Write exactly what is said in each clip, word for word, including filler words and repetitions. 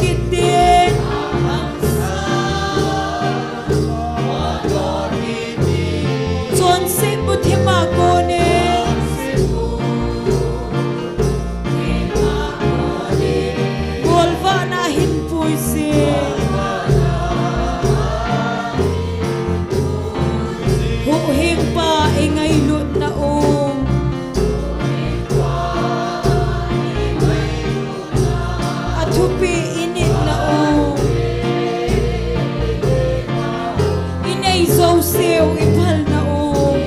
Kitin. Chonset bu thima konin. Golvahna hin puisin. Huhhingpa i ngailutna um. Athupi i nitna um. I nei jouseu i phalna um.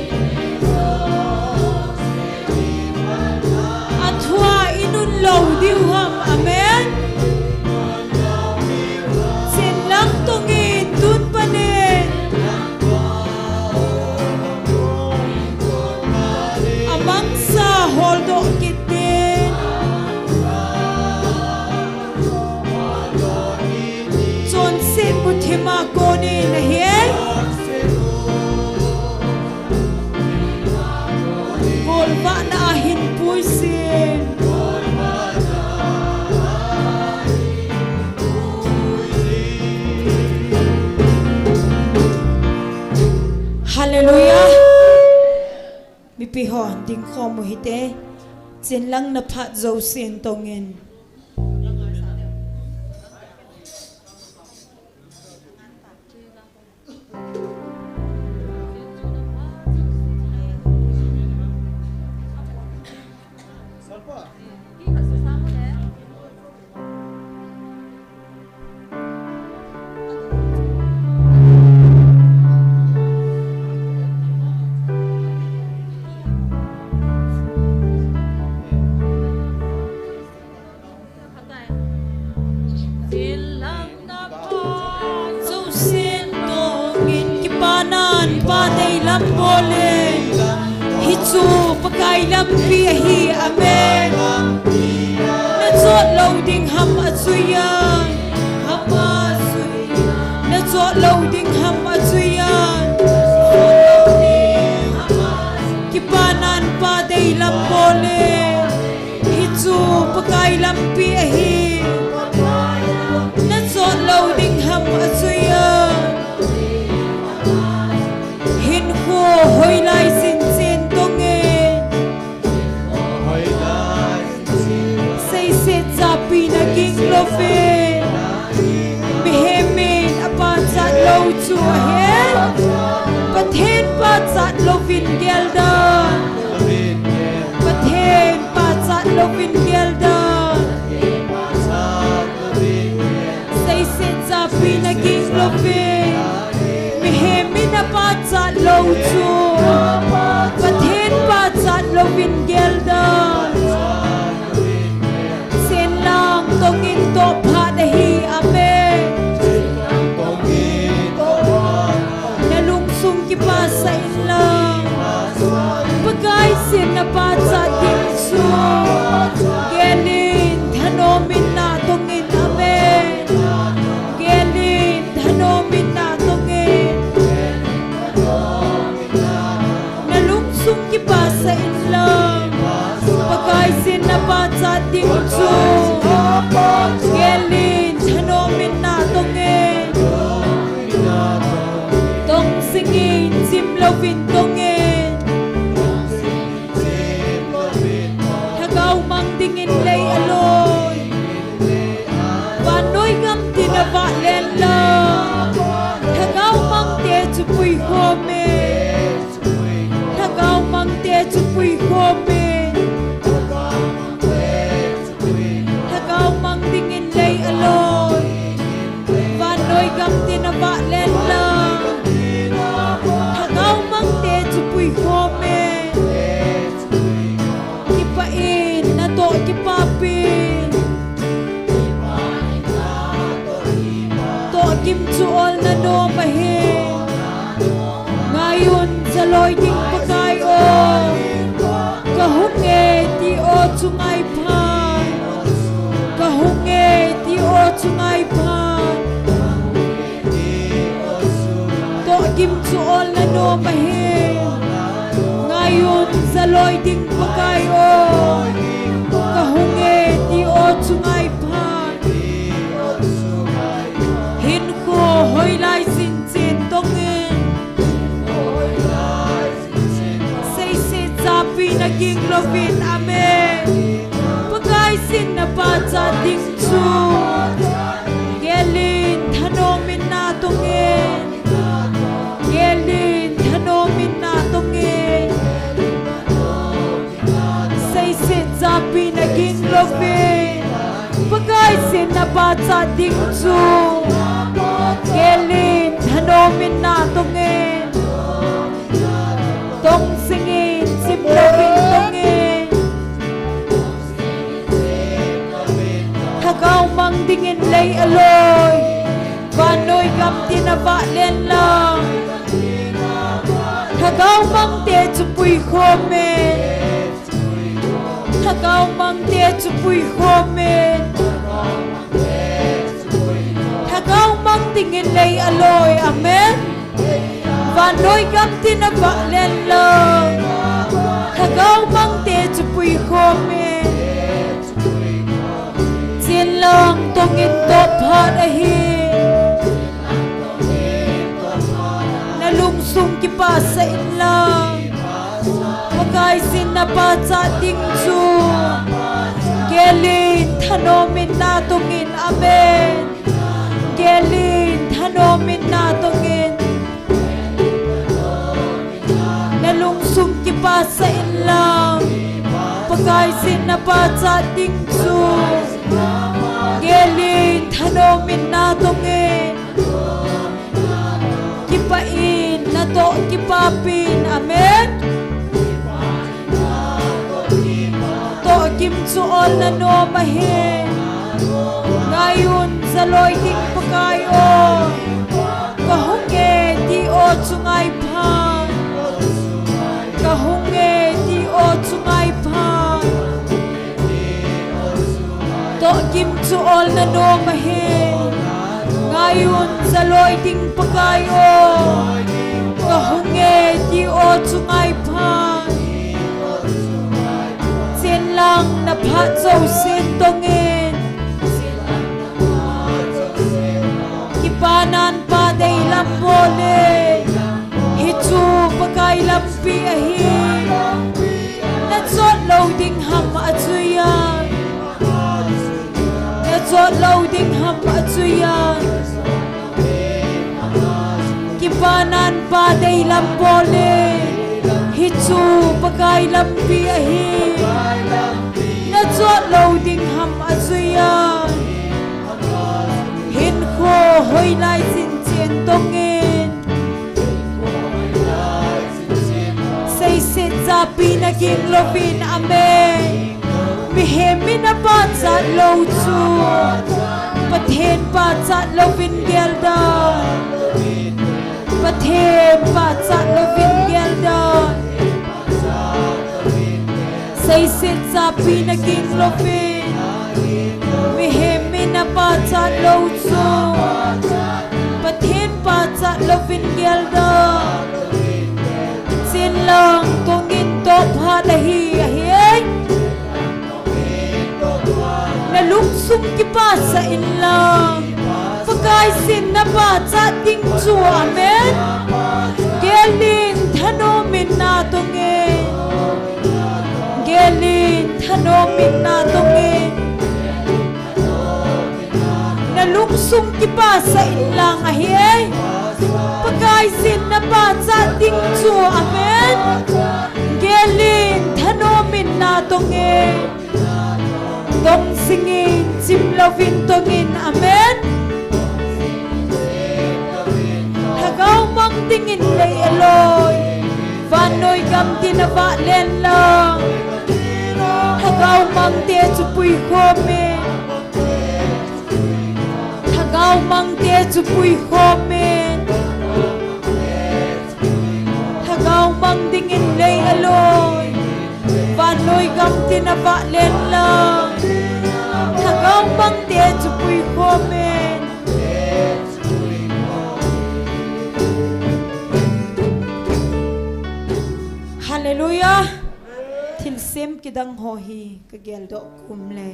Athua i nun lou diu ham. Amen. Chenlang tongin tun panin. Amangsa holdoh kitin. Chonset bu thima konin ahi. Golvahna hin puisin. Hallelujah. Mipi ho dingkhom u hite. Chenlang na phat jousen tongin. Jousen tongin kipanan Pa deilam bol in. Hichu Pakai lampi ahi. Amen. Na jot lou ding ham achuiyan. Na jot lou ding ham achuiyan. Kipanan Pa deilam bol in. Hichu Pakai lampi ahi. Na jot lou ding ham achuiyan. Hinkho hoilai sin chen tongin. Seiset japi na ging louvin. Mihem in apachat lou chu ahi. Pathen pachat louvin geldoh. Pathen pachat louvin geldoh. Seiset japi na ging louvin. Mihem in apachat lou chu. Pathen pachat louvin geldoh. Chenlang tongin toh phat ahi. Amen. Na lungsung kipasah inlang. Pakai sin na pachat ding chu. Gel in thanom in na tongin. Amen. Gel in thanom in na tongin. Na lungsung kipasah inlang. Pakai sin na pachat ding chu. Gel in thanom in na tongin. Tong singin chim louvin tongin. Lhagao mang dingin lei aloi. Vannoi gam tin avah len lang. Lhagao mang te chu puikhom in. Lhagao mang te chu puikhom in. Lhagao mang dingin lei aloi. Vannoi gam tin avah len lang. Lhagao mang te chu puikhom in. Kipah in natoh kipah pin. Tohgim chu olna nom ahi. Ngai un jaloi ding Pakai o. Ka hung e ti o chu ngai phat. Ka hung e ti o chu ngai phat. Tohgim chu olna nom ahi. Ngai un jaloi ding Pakai o. Ka hung e ti o chu ngai phat. Amen. Pakai sin na pachat ding chu. Gelin thanom in natong in. Gelin thanom in natong in. Seiset japi na ging love. Pakai sin na pachat ding chu. Gelin thanom in natong in. Tong singin, sim lovin tong in. Lhagao mang dingin lei aloi. Vannoi gam tin avah len lang. Lhagao mang te chu pui khom in. Lhagao mang te chu pui khom in. Lhagao mang dingin lei aloi. Amen. Vannoi gam tin avah len lang. Lhagao mang te chu pui khom in. Chin lang tong in toh phat ahi. Na lungsung kipah sah in lang. Pakai sin na pachat ding chu. Gelin thanom in natong in. Amen. Gelin thanom in natong in. Na lungsung kipah sah in lang. Pakai sin na pachat ding chu. Gelin thanom in natong in. Kipah in natoh kipah pin. Amen. Tohgim chu ol na nom ahi. Ngai un, jaloi ding Pakai o. Ka hung e ti o chu ngai phat. Ka hung e ti o chu ngai phat. Tohgim chu ol na nom ahi. Ngai un, jaloi ding Pakai o. Ka hung e ti o chu ngai phat. Chin lang na phat jousen tong in. Kipa nan pa deilam bol in. Hichu Pakai lampi ahi. Na chot lou ding ham ajui a. Na chot lou ding ham ajui a. Kipa nan pa deilam bol in. Hichu Pakai lampi ahi. Na chot lou ding ham ajui a. Hinkho hoilai chin chen tong in. Seiset japi na ging louvin, amen. Mihem in apachat lou chu Pathen pachat louvin gelda. Pathen pachat louvin gelda. Seiset japi na ging louvin, mihem in apachat lou chu Pathen pachat louvin gelda. Chin lang tong in toh phat ahi, ahi. Na lungsung kipah sah in lang. Pakai sin na pachat ding chu, amen. Gelin thanom in natong in. Gelin thanom in natong in. Na lungsung kipah sah in lang ahi. Pakai sin na pachat ding chu, amen. Gelin thanom in natong in. Tong singin, chim louvin tong in, amen. Lhagao mang dingin lei aloi. Vannoi gam tin avah len lang. Lhagao mang te chu pui khom in. Lhagao mang te chu pui khom in. Lhagao mang dingin lei aloi. Vannoi gam tin avah len lang. Lhagao mang te chu pui khom in. Hallelujah. Thilsem kidang ho hi ka geldoh kum le.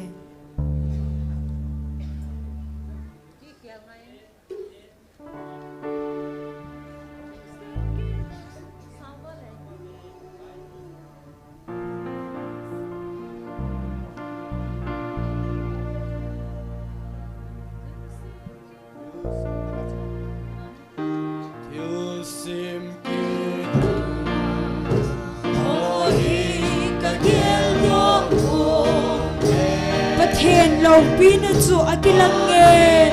Loupina chu akilang e.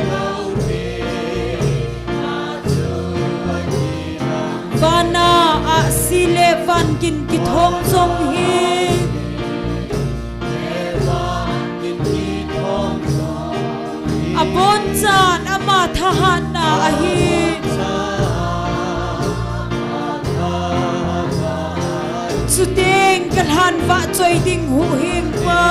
Vana ahsi le van gin kithong jong hi. Abonchan ama thahatna ahi. Chuteng kalhan vahchoi ding huhhingpa.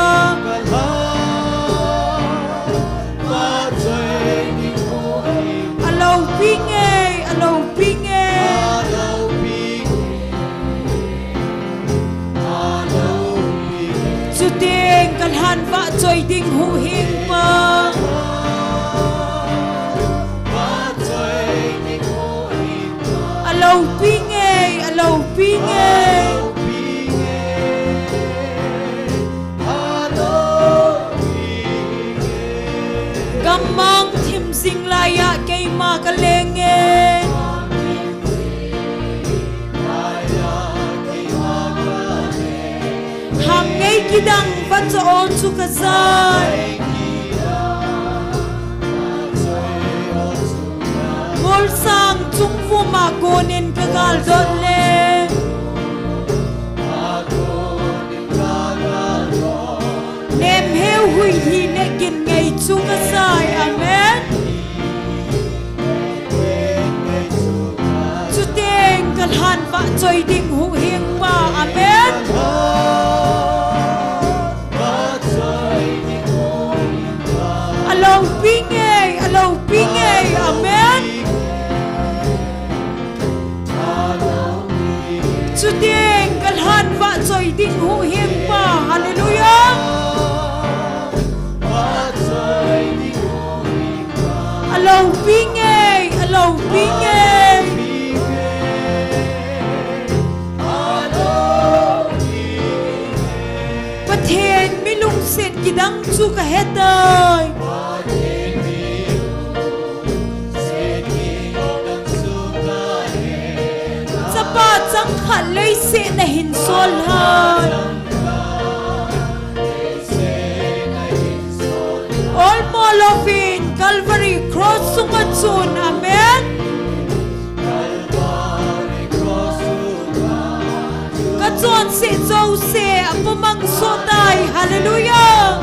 Alouping e, alouping e. Chuteng kalhan vahchoi ding huhhingpa. Alouping e, alouping e. Gammang thim jing laiya keima kaleng e. Hamngei kidang vahchoi o chu kajai. Molsang chungvuma konin kagaldot le. Nemheu huihi le gin ngei chu kajai. Amen. Chuteng kalhan vahchoi ding huhhingpa. Amen. Alouping e, alouping e. Amen. Chuteng kalhan vahchoi ding huhhingpa. Hallelujah. Alouping e, alouping e. Pathen mi lungset kidang chu kahetai. Chapa changkhat leiset nahin sol hai. Olmo louvin Calvary Cross sunga chun, amen. Kachonset jouse apumang soh tai, hallelujah.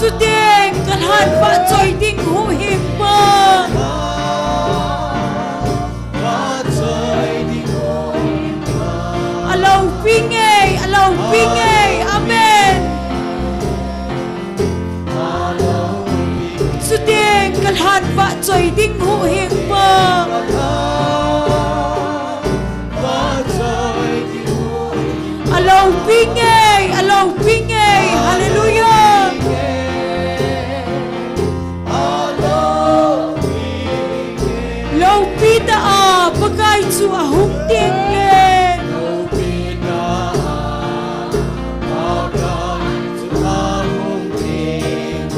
Chuteng kalhan vahchoi ding huhhingpa. Alouping e, alouping e. Amen. Chuteng kalhan vahchoi ding huhhingpa. Alouping e, alouping e. Hallelujah. Loupi tah a Pakai chu ahung teng le.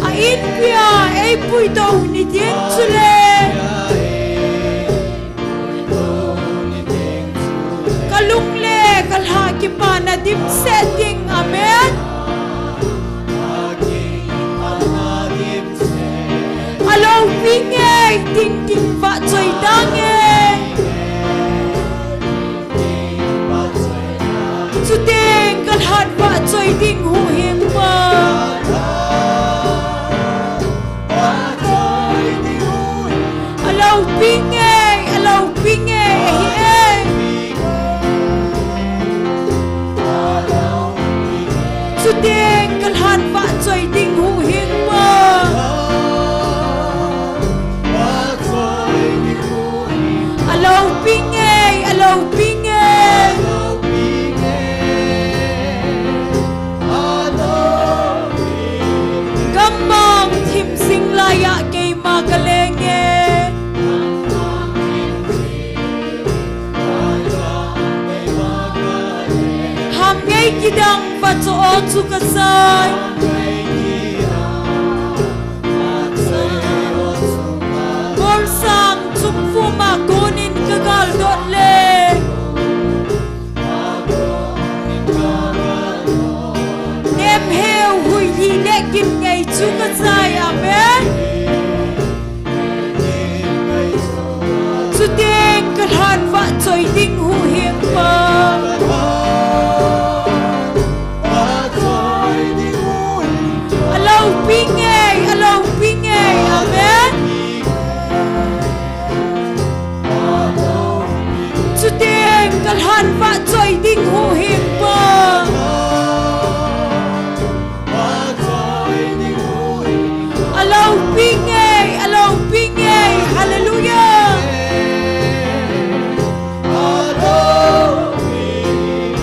A inpia eipuidoh ni ding chule. Kalung le kalha kipana dimset ding. Amen. Alouping e, tingting vahchoi tange. Chuteng kalhan vahchoi ding huhhingpa. Alouping e, alouping e, ahi e. Chuteng kalhan vahchoi ding huhhingpa. Alouping e, alouping e. Gammang thim jing laiya keima kaleng e. Hamngei kidang vahchoi o chu kajai. Molsang chungvuma konin kagaldot le. Ka chai, amen. Chuteng ka lhan vahchoi ding huhhingpa. A lopi ngei, a lopi ngei, amen. Chuteng ka lhan vahchoi ding huhhingpa. A lopi ngei, a lopi ngei. Hallelujah.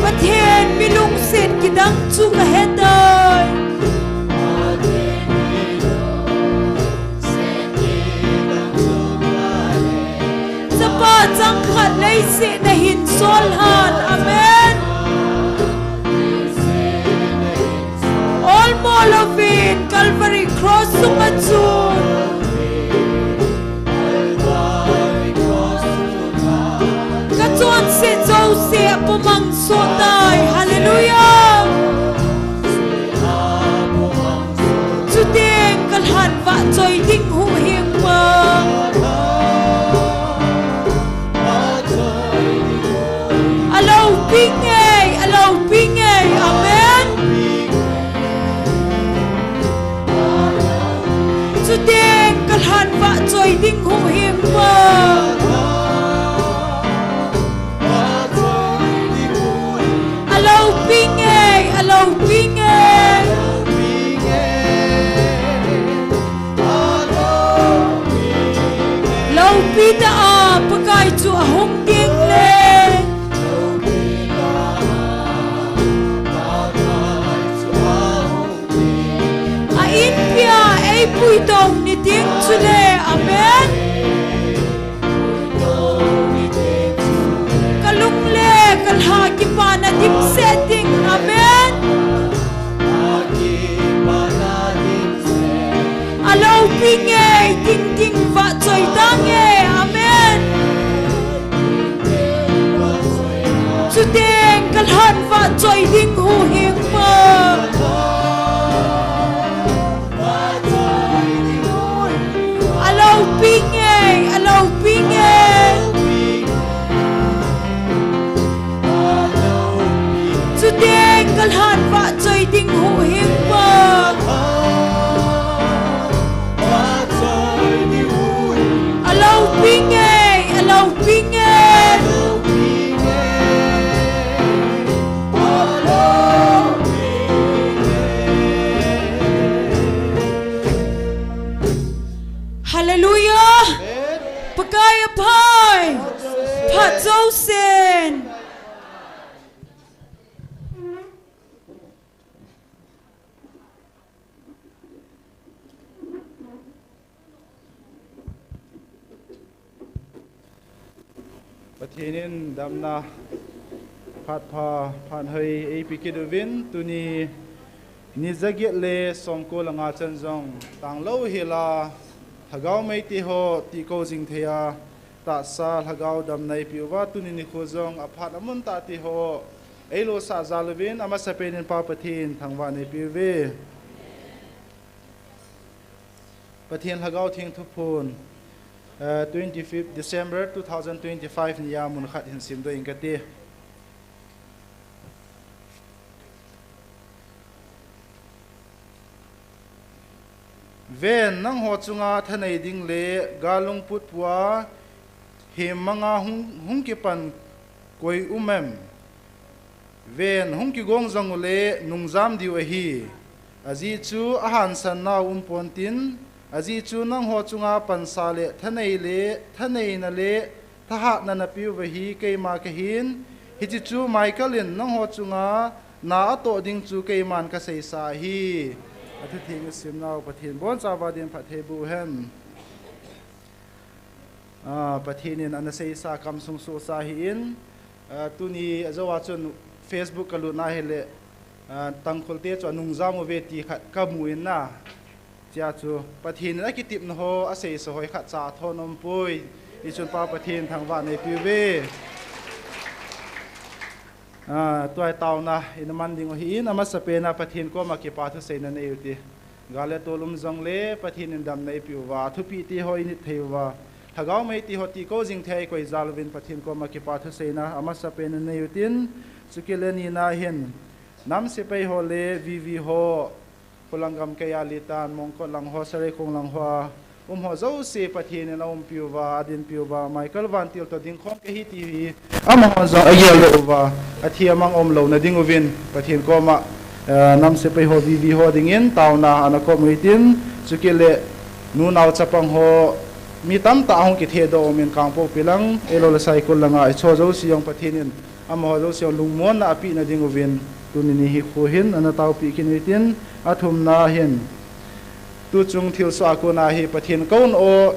Pathen mi lungset kidang chu ka hetai. Chapa changkhat leiset na hin sol han. Amen. Olmo louvin Calvary Cross sunga chun ka chonset jouse apumang soh tai. Hallelujah. Chuteng ka lhan vahchoi ding huhhingpa. A lopi ngei, a lopi ngei. Amen. Chuteng ka lhan vahchoi ding huhhingpa. A lopi ngei, a lopi ngei. Lopi tah a Pakai chu ahung ding le. A inpi a eipui tong ni ding chule. Amen. Ka lung le ka lha kipana dimset ding. Amen. A lopi ngei, ding ding vahchoi tange. Amen. Chuteng ka lhan vahchoi ding huhhingpa. A lopi ngei, a lopi ngei. Chuteng ka lhan vahchoi ding huhhingpa. A lopi ngei, a lopi ngei. Hallelujah. Pakai aphai. Phat jousen. Pathen in damna phat pha, phat hoi eipe kit uvin, tuni ni jaget le somko le nga chan jong tanglou hel a, lhagao mei te ho tihkou jing thei a, tahsa lhagao damna eipe uva, tuni nikho jong aphat amun tah te ho eilosah jal uvin, amasapen in Pa Pathen thangvah in eipe uve. Pathen Lhagao Theng thuphon, eh, twenty-fifth December two thousand twenty-five ni a mun khat hin simdoh inge kati. Ven, nangho chunga thanei ding le gal lungput pua, hemmanga hung, hung kipan koi um em? Ven, hung kigong jong ule nungjam diu ahi. Ajeh chu ahansan nau um pontin, ajeh chu nangho chunga pansa le thanei le, thaneina le thahatna napeu ahi, keima kahin. Hiche chu Michael in nangho chunga na atoh ding chu keiman kaseisa ahi. Athutheng isimnau Pathen bonchauva din phatthei boh hen. Ah, Pathen in ana seisa kamsung sohsa ahin, ah, tuni ajouva chun Facebook kalutna hile, ah, Tangkhul te chu anungjam uve ti khat kamu in na. Chea chu Pathen in akitepna ho aseisa hoi khatcha athon umpoi. Hichun Pa Pathen thangvah in eipe uve. Ah, tua hi taona ina man ding u ahin, amasapen a Pathen koma kipa thuseina nei u hite. Gal le tol um jongle Pathen in damna eipeh uva, athupi ti ho init thei uva, lhagao mei ti ho tihko jing thei a ikoi jal uvin Pathen koma kipa thuseina amasapen in nei utin, chukit le nina hin nam sepai ho le V V ho, Khulang gamkai a Litan, Mongkot lang ho, Sareikhong lang hoa um ho jouse Pathen in aumpi uva, adinpi uva, Michael Vantil toh dingkhom kahi ti hi amaho jong ageldoh uva, athi amang um louna ding uvin Pathen koma, eh, nam sepai ho, V V ho dingin taona ana kop u hitin, chukit le nunao chapang ho mi tamtah ahung kithehdoh umin Kangpokpi lang, ahilou le Saikul langa hiche jouse jong Pathen in amaho jouse jong lungmonna apehna ding uvin tuni ni hi khu hin ana taopeh kit u hitin, athumna hin tuchung thilsoh a kona hi Pathen kouna o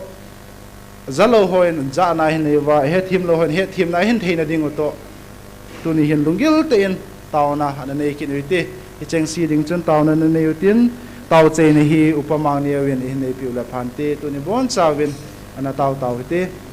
jalou hon jana ahin nei uva, hetthemlou hon hetthemna ahin theina diu toh tuni hin lunggil tah in taona ana nei kit u hite. Hicheng se ding chun taona ana nei utin, taochaina hi Upa Mangneo in eihin neipeh u le phante, tuni bonchauvin ana tao tao hite.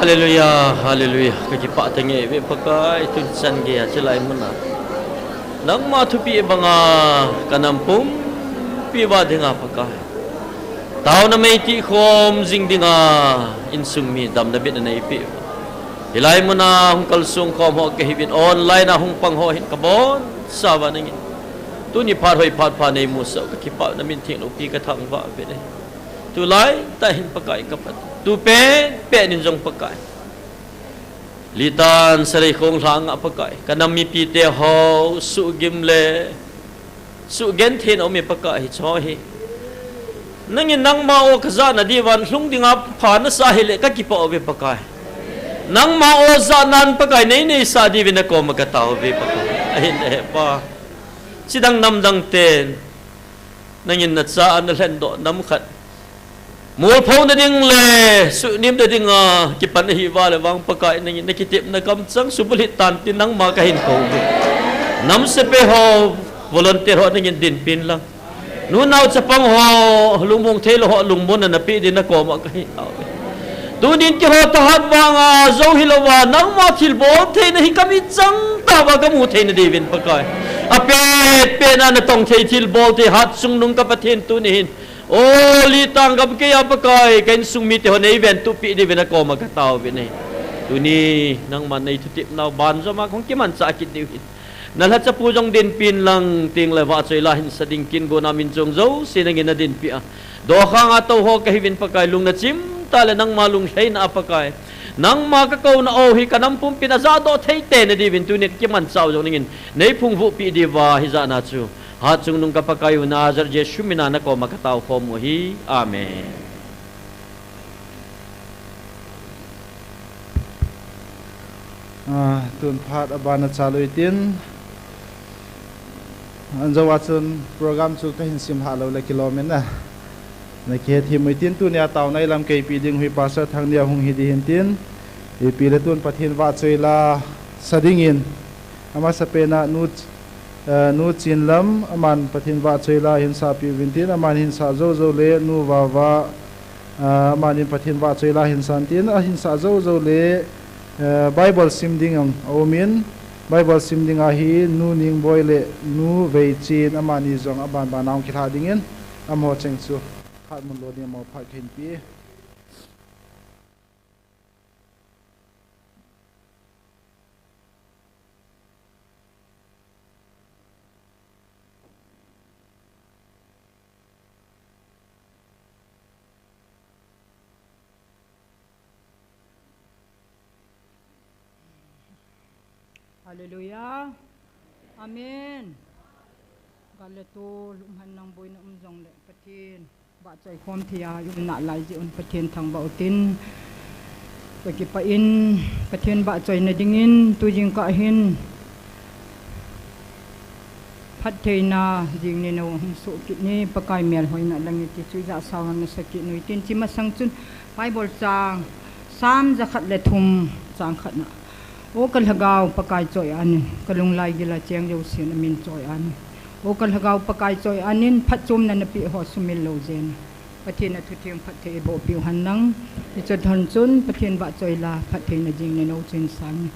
Hallelujah, hallelujah. Ka kipah tah nge ve Pakai, tun chan geiya chilai muna nangma thupeh banga ka nam pumpi va dinga Pakai, taona mei tih khom jing dinga insung mi damna bitna neipeh. Hilai muna hung kalsong khom ho kahiuvin, online a hung pang ho hin ka bonchauva nangin tuni phat hoi phat pha neimusah u ka kipah, na min theng loupi ka thangvah uve. Tulai tah hin Pakai ka phat. Tu pen pen in jong Pakai, litan salei khong lhanga Pakai, ka nam mipite ho suhgim le suhgenthei na um e Pakai, hiche ho hi nangin nangma o ka jahna diuva lhung dinga pha nasa hile ka kipah uve Pakai. Nangma o jahnan Pakai nei neisah diuvin na koma ka taove Pakai. Ahin, Hepa, chidang namdang ten nangin nacha a na lhendoh nam khat molphouna ding le suhnemna dinga kipan ahiuva le vang Pakai, nangin na kitepna kamchang subulhit tan tin nangma ka hin kouve. Nam sepai ho, volunteer ho nangin dinpin lang. Nunao chapang ho, lungmong theilou ho lungmonna napeh din na koma ka hin tao. Tunin keiho thahat vanga jou hilouva nangma thilbol theina hi ka mitchang tah uva ka mu theina diuvin Pakai, apet petna natong thei thilbol thei Hatchungnung ka Pathen tuni hin, o, litan gamkeiya Pakai, ka insung mite ho nei ventup peh diuvin na koma ka taove. Tuni nangman nei thutepnau banjom a kahung kimanchah kit diu hin, na lhachapu jong dinpin lang, tengle vahchoi la hinsa ding kin gona min chong jouse nangin na dinpeh a, dokhanga tou ho kahiuvin Pakai, lung nachim tah le nangma lunglhaina a Pakai, nangma ka kouna o hi ka nam pumpin ajahdoh thei tei na diuvin tuni ka kimanchah u jong nangin nei phungvuh peh diuva hijat na chu Hatchungnung ka Pakai u Nazareth Jesu mina na koma ka tao khom u ahi. Amen. Ah, tun phat abana chalui tin, anjouva chun program chu ka hin simlha lou le kilom in na, na kihethem u hitin, tunia taona ilam keipi ding hi Pastor Thangnia hung hi ding hin tin, ipi le tun Pathen vahchoi la sa dingin, amasapena nu, eh, Nu Chinlam, aman Pathen vahchoi la hinsah peh uvin tin, aman hinsah jou jou le Nu Vava, ah, amanin Pathen vahchoi la hinsan tin, ahinsah jou jou le, eh, Bible sim ding jong aumin, Bible sim dinga hi Nu Ningboi le Nu Veichin, amani jong abanbana hung kilha dingin, amaho cheng chu khat mun lo ding amaho phat kahin pe. Hallelujah. Amen. Gal le tol, umhen nang boina um jongle Pathen vahchoi khom thei a i um nalai jeh un Pathen thangvah u tin, ka kipah in Pathen vahchoina dingin tu jingkah hin phattheina jingnenou hung soh kit ni, Pakai melhoina lang iti chu ijat sao ham nasa kit u hitin, hiche masang chun Bible chang, Sam jakhat le thum, chang khatna. O ka lhagao Pakai choi-at in, ka lunglai gila cheng jousen amin choi-at in. O ka lhagao Pakai choi-at in, phatchomna napeh ho sumil lou jeng in. Pathen athutheng phatthei eiboh peh u hen lang. Hiche thon chun Pathen vahchoi la phattheina jingnenou chu hin sang in.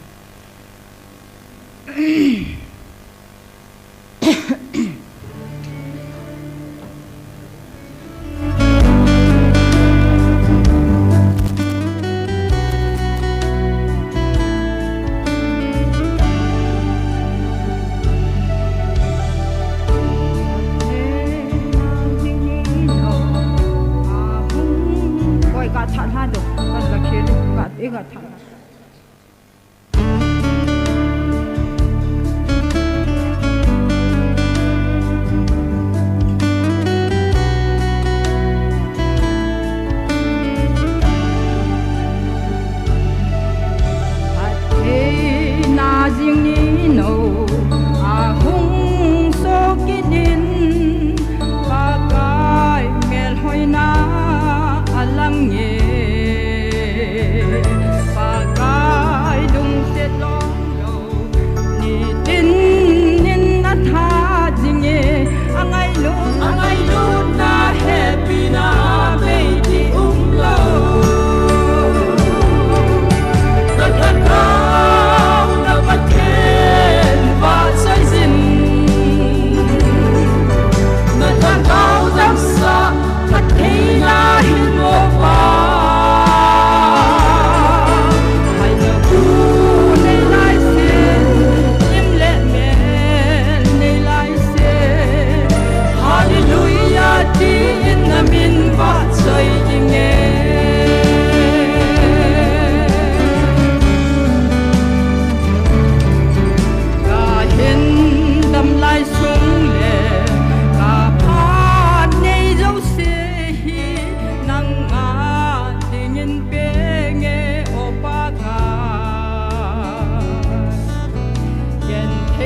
Koi ka that hla do, ka la khel, ka, e ka that hla.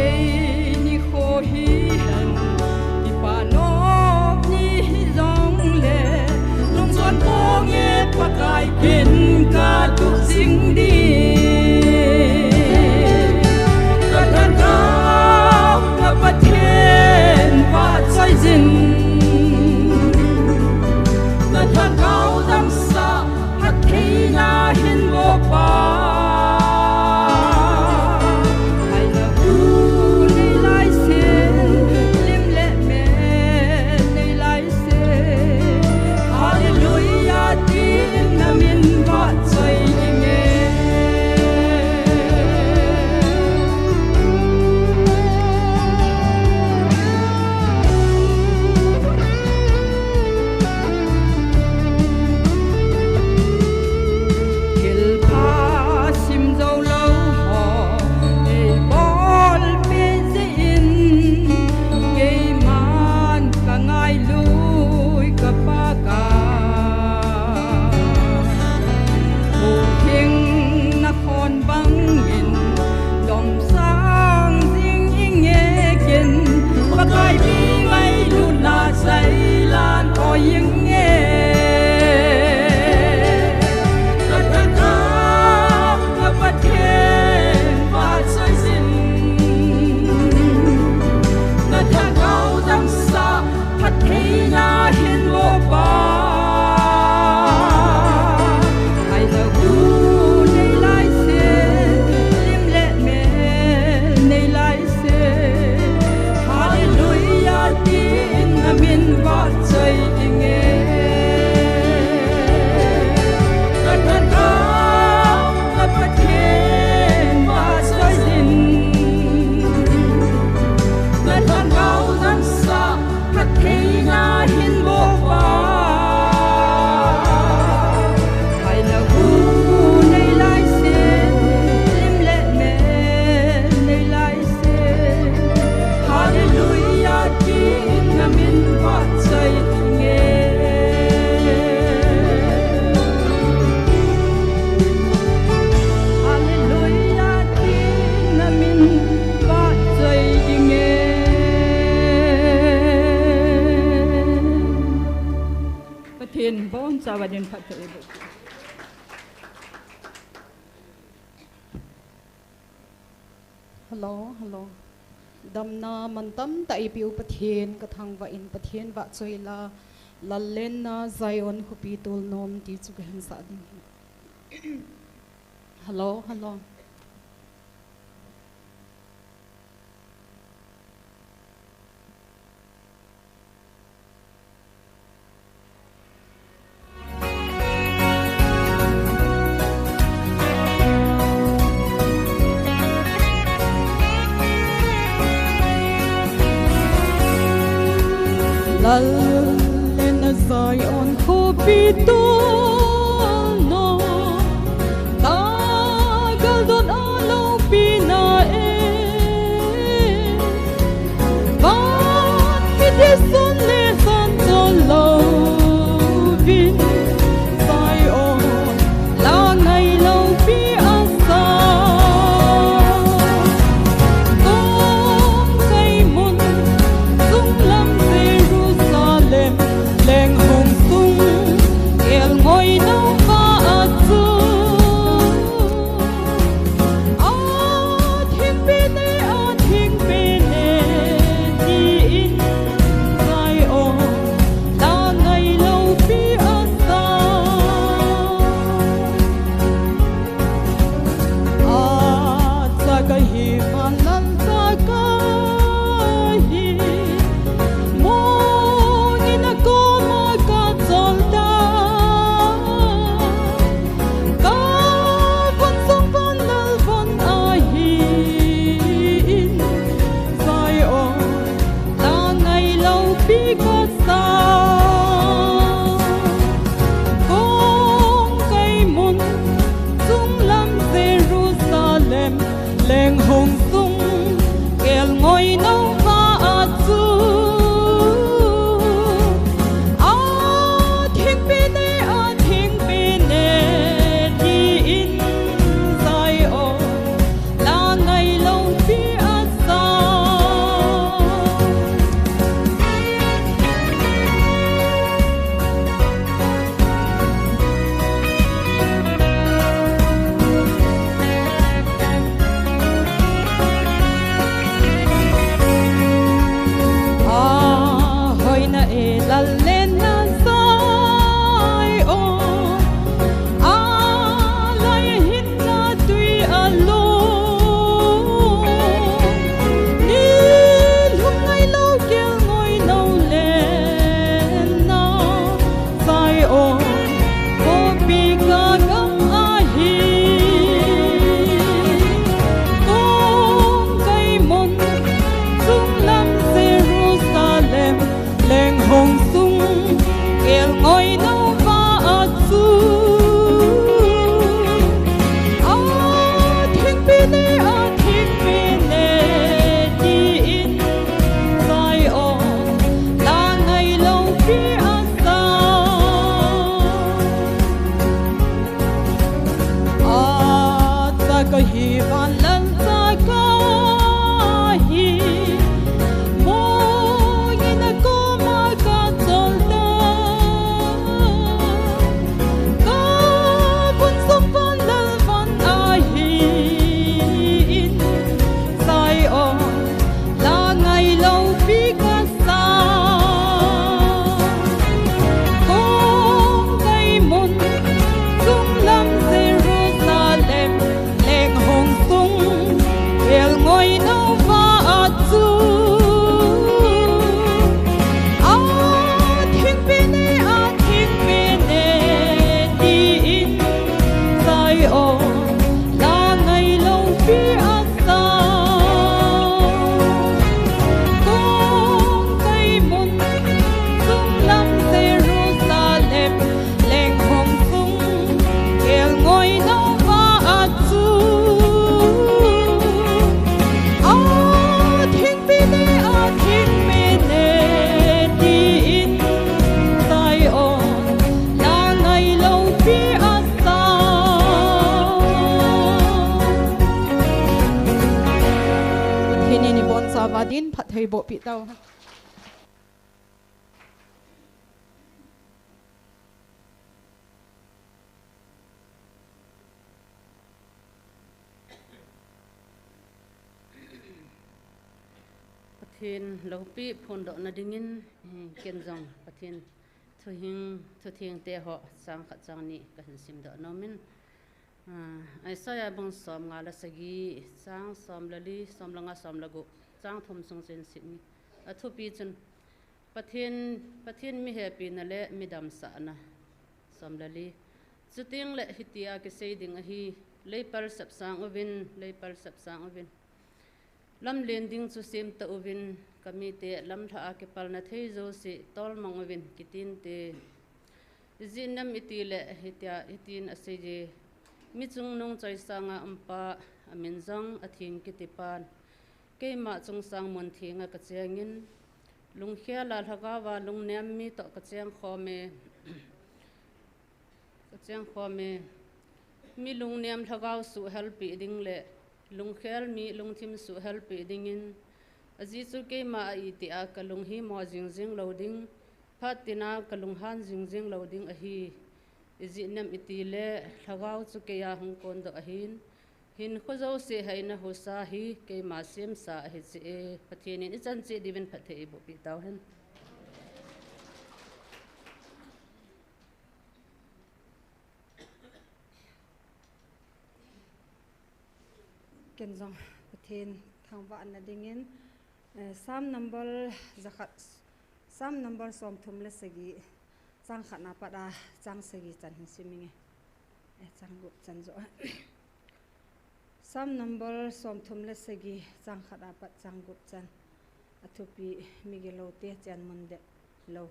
Eini kho hihen, kipa nom ni hijongle, lungchon ponge Pakai kin katuh jing ding. Kalhan kauna Pathen vahchoi jin, kalhan kau damsah phattheina hin boh pa. Aina gu nei lai sin, lim le mel nei lai sin. Hallelujah, tin na min vahchoi inge. Thilpha sim jou lou ho, ei bolpeh jeh in, keiman ka ngailui ka paka. Hung hing na khon bangin, dong sang jing inge ken, Pakai mi ngailutna seilan oi inge. Kalhan kauna Pathen vahchoi jin, kalhan kau damsah phattheina hin boh pa. Aina gu nei lai sin, lim le mel nei lai sin. Hallelujah, tin na min vahchoi inge. Kalhan kauna Pathen vahchoi jin, kalhan kau damsah phattheina hin boh pa. Aina gu nei lai sin, lim le mel nei lai sin. Hallelujah, tin na min vahchoi inge. Hallelujah, tin na min vahchoi inge. Pathen in abonchauva din phatthei boh. Hello, hello. Damna mantam tah eipeu Pathen kathangvah in, Pathen vahchoi la, lallenna Zion khopi tolnom ti chu kahin sah ding ahi. Hello, hello. Lallenna Zion khopi tolnom, tagal don a loupina e. Van mite sun le san chol louvin, Zion la ngai loupi asa. Kong kai mun, sung lam Jerusalem, leng hung sung, kel ngoi nau va a chu. A thingpi ne, a thingpi ne, tiin Zion la ngai loupi asa. A cha kahi, manal cha kahi, mongin a koma ka chol ta. Ka von sung von lal von ahin, Zion la ngai loupi kasa. Kong kai mun, sung lam Jerusalem, leng hung sung, kel ngoi nau va a chu. A thingpi ne, a thingpi ne, tiin Zion la ngai loupi asa. Ni boncha uva din phatthei bohpi tau. Pathen loupi phondohna dingin, eh, ken jong Pathen thuhing, thutheng te ho chang khat chang ni kahin simdoh nomin. Ah, Isaiah bung som nga le sagi, chang som le li, som le nga, som le gup, chang thum sung chun sim inge. Athupi chun, Pathen, Pathen mihepina le midamsahna. Som le li. Chuteng le hitia kisei ding ahi, lei pal sepsang uvin, lei pal sepsang uvin. Lamlen ding chu semta uvin, kamite lamlha a kipalna thei jouse tolmang uvin, kitin te. Ijeh inem itile hitia, hitin aseiye, mi chungnung choisanga umpa, amin jong Atheng kitipan, keima chungsang mun thenga kachengin, lungkhel a lhagao a lungnem mi toh kacheng khome. Kacheng khome. Mi lungnem lhagao suhhelpeh ding le lungkhel mi lungthim suhhelpeh dingin, ajeh chu keima a itih a kalung hi mo jingjing lou ding, phat tina kalunghan jingjing lou ding ahi. Ijeh inem itile lhagao chu keiya hung kondoh ahin, hinkho jouse haina husa hi keima semsa ahi cheh e. Pathen in ichan cheh diuvin phatthei eibohpi tauhen. Ken jong Pathen thangvahna dingin, eh, Psalm number jakhat, Psalm number somthum le sagi, chang khat na pat a chang sagi chan hin sim inge. Eh, chang gup chan joh. Psalm number somthum le sagi, chang khat a pat chang gup chan. Athupi, migilou te chenmun det lou.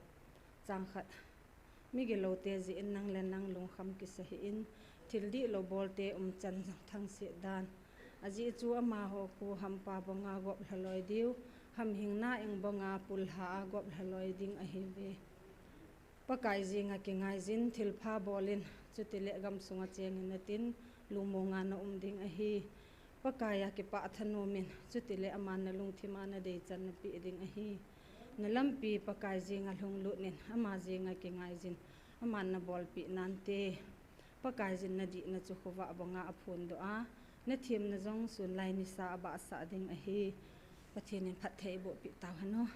Chang khat. Migilou te jeh in nang le nang lungkham kisa hih in, thil dihlou bol te umchan thangset dan. Ajeh chu amaho khu hampa banga gop lhaloi diu, hamhing na eng banga pulha a gop lhaloi ding ahiuve. Pakai jenga kingaijin, thilpha bolin, chutile gamsunga chengin natin, lungmonga na um ding ahi. Pakaiya kipah thanom in, chutile aman nalungthima nadei chan napeh ding ahi. Nalampi Pakai jenga lhunglut in, ama jenga kingaijin, aman nabolpeh nante. Pakai jin nadihna chu khovah banga aphondoh a, nathemna jong sunlai nisa a bahsah ding ahi. Pathen in phatthei eibohpi tauhen o.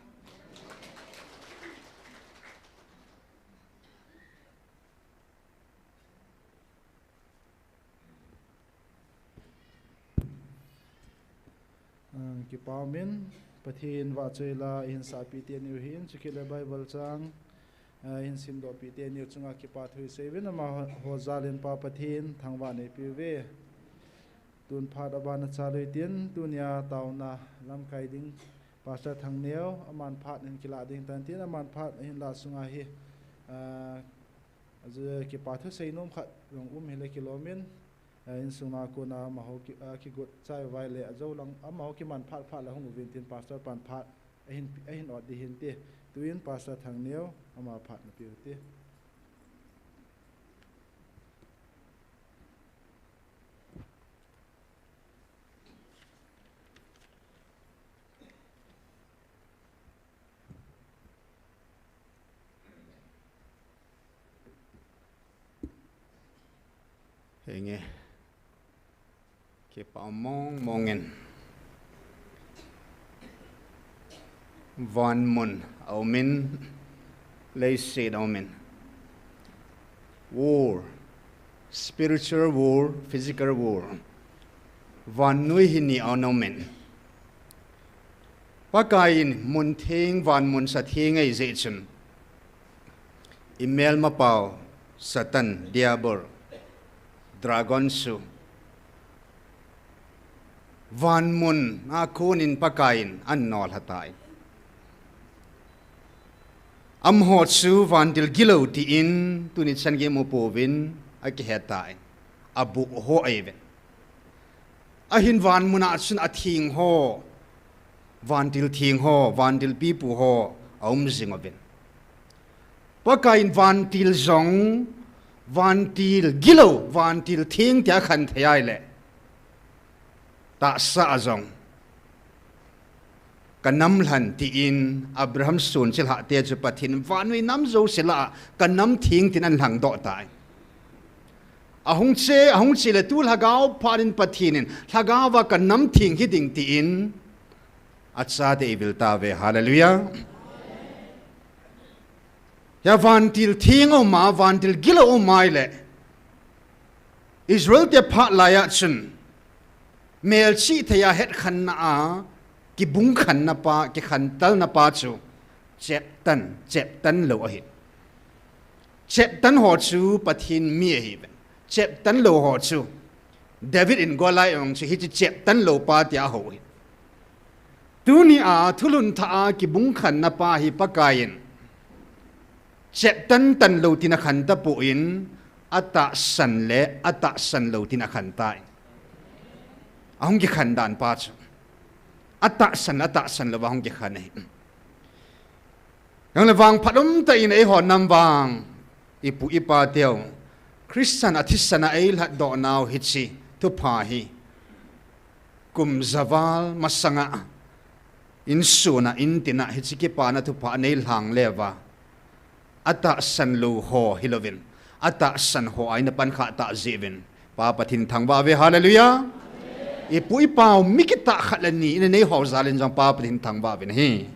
Ah, kipa umin, Pathen vahchoi la ihin sahpeh teni uhin, chukit le Bible chang, ah, ihin simdohpeh teni u chunga kipa thu isei uvin, amaho jal in Pa Pathen thangvahna eipeh uve. Tun phat abana chalui tin, tunia taona lamkai ding Pastor Thangneo, aman phat ahin kilah ding tan tin, aman phat ahin lah sunga hi, ah, ajeh kipa thu seinom khat jong um hile kilom in, ah, insung a kona amaho ki, ah, kigot chai uva ahile, ajou lang amaho kiman phat phat la hung uvin tin, Pastor pan phat ahin, ahin ot ding ahin ti. Tuin Pastor Thangneo, ama phat napeh u hite. Henge. Kipa mong mong in. Van mun aumin, leiset aumin. War, spiritual war, physical war. Vannoi hi ni aumin. Pakai in mun theng, van mun sa theng ahi jeh chun, imelmapau, Satan, Diabol, Dragon chu, van mun a kon in Pakai in anolha tai. Amaho chu vantil gilou tin tuni chan gei mu pouvin akihe tai. Aboh ho ahiuve. Ahin van mun a chun atheng ho, vantil theng ho, vantil pipu ho aum jing uvin. Pakai in vantil jong, vantil gilou, vantil theng tia akhen thei ahile, tahsa a jong Ka nam lhan tiin Abraham sun chilhah te chu Pathen in vannoi nam jouse lah a ka nam theng tin ahin lhangdoh tai. Ahung che, ahung che le tu lhagao phat in Pathen in lhagao a ka nam theng hi ding tiin achate eivil tauve. Hallelujah. Hiya vantil theng aum a, vantil gil aum a ahile Israel te phat lai a chun melchih thei a hetkhenna a, kibungkhenna pa, kikhentelna pa chu cheptan, cheptan lou ahi. Cheptan ho chu Pathen mi ahi ve. Cheptan lou ho chu David in Goliath jong chu hiche cheptan lou pa tia ahou hi. Tuni a thulhun thah a kibungkhenna pa hi Pakai in cheptan tan lou tin akhen tapon, atahsan le atahsan lou tin akhen tai. Ahung kikhen dan pa chu atahsan le atahsan lou a hung kikhen ahi. Jongle vangphat umtah in eiho nam vang, ipu ipa teu, Christian a thisan a eilhatdoh nau hiche thupha hi kum javal masanga insung a, intin a hiche kipana thupha anei lhang leuva, atahsan lou ho hilouvin, atahsan ho a ina pankhah tah jeh uvin Pa Pathen thangvah uve. Hallelujah. Ipu ipau mi kitah khat le ni ina nei ho jal in jong Pa Pathen thangvah uvin ahi.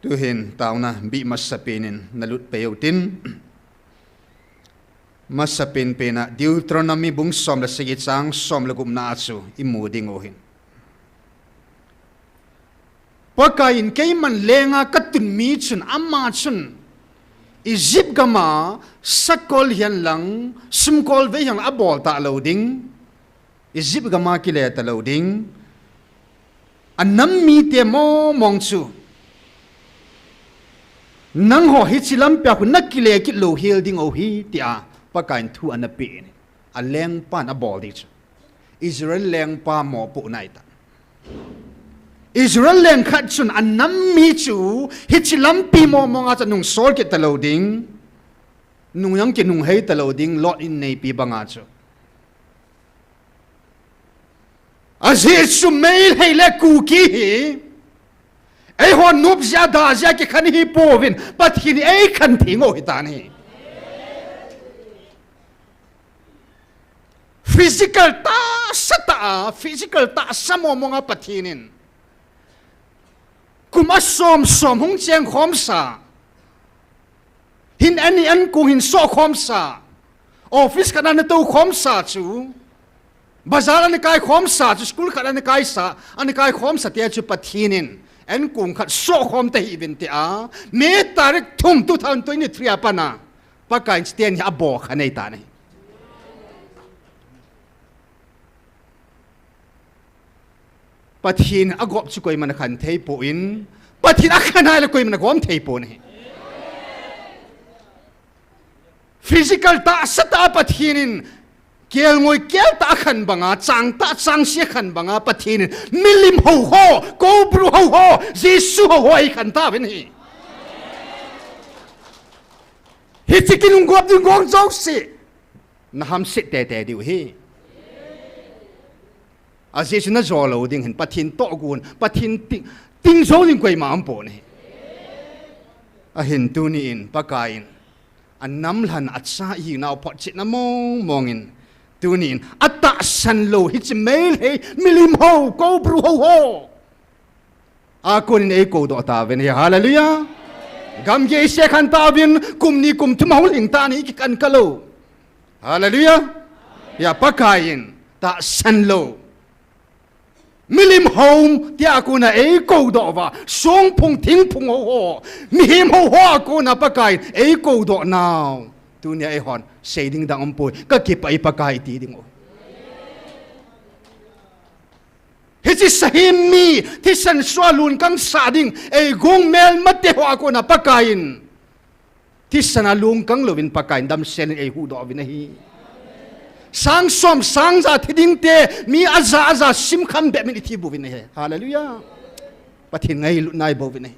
Tuhin taona bih masapen in nalut peh utin. Masapen pen a Deuteronomy bung som le sagi chang som le gupna a chu imu ding u ahin. Pakai in keiman lenga katun mi chun ama chun Egypt gam a sakol hihen lang, sumkol vei hihen lang abol talou ding. Egypt gam a kile talou ding. Anam mite mong mong chu, nangho hiche lampi a khu nakile kit lou hel ding u ahi, tia Pakai in thu ana peh in. Alengpan abol ding chu Israel lengpa mopohna ahitai. Israel leng khat chun anam mi chu hiche lampi mong mong a chu nungsol kit talou ding. Nung jong kinung hei talou ding, Lot in aneipi banga chu. Ajeh chu Meitei le Kuki hi eiho nop jeh a, dah jeh a kikhen hi pouvin, Pathen in eikhen theng u ahitan ahi. Physical tahsa tah a, physical tahsa mong mong a Pathen in kum asom som hung cheng khomsa, hin ani ankong hin soh khomsa, office khat a ana tou khomsa chu, bazar ana kai khomsa chu, school khat ana kaisa, ana kai khomsa te chu Pathen in ankong khat soh khom tahih uvin tia, May tarik thum two thousand twenty-three a pat a Pakai in chuteng hi abol kha ahitan ahi. Pathen agop chu koiman akhen thei pon, Pathen akhen ahile koiman agom thei pon ahi. Physical tahsa tah a Pathen in kelngoi kel tah a khen banga, chang tah changse a khen banga Pathen in milim hou ho, Kobru hou ho, Jesu hou ho eikhen tauvin ahi. Hiche kinung gop ding gong jouse nahamset tete diu ahi. Ajeh chu najou lou ding hin Pathen tohgon, Pathen ting, ting jou ding koima aumpon ahi. Ahin tuni in Pakai in anam lhan acha ihinau photchetna mong mong in, tuni in atahsan lou hiche Meitei, milim hou, Kobru hou ho a konin eikoudoh tauvin ahi. Hallelujah. Gamgi eise khen tauvin, kum ni kum thum ahung lhing tan ahi, kikhen kalou. Hallelujah. Hiya Pakai in tahsan lou, milim hou tia kona eikoudoh uva, songphung thingphung hou ho, mihem hou ho a kona Pakai in eikoudoh nau, tunia eihon sei ding dang umpoi, kakipah e Pakai ti ding u. Hiche sahem mi thisan soh a lunkang sah ding eigong melmate ho a kona Pakai in thisan a lunkang louvin Pakai in damsel in eihuhdoh uvin ahi. Sang som sang ja thi dingte mi aja aja simkham bep in ithi bouvin ahi. Hallelujah. Pathen ngailutna ibouvin ahi.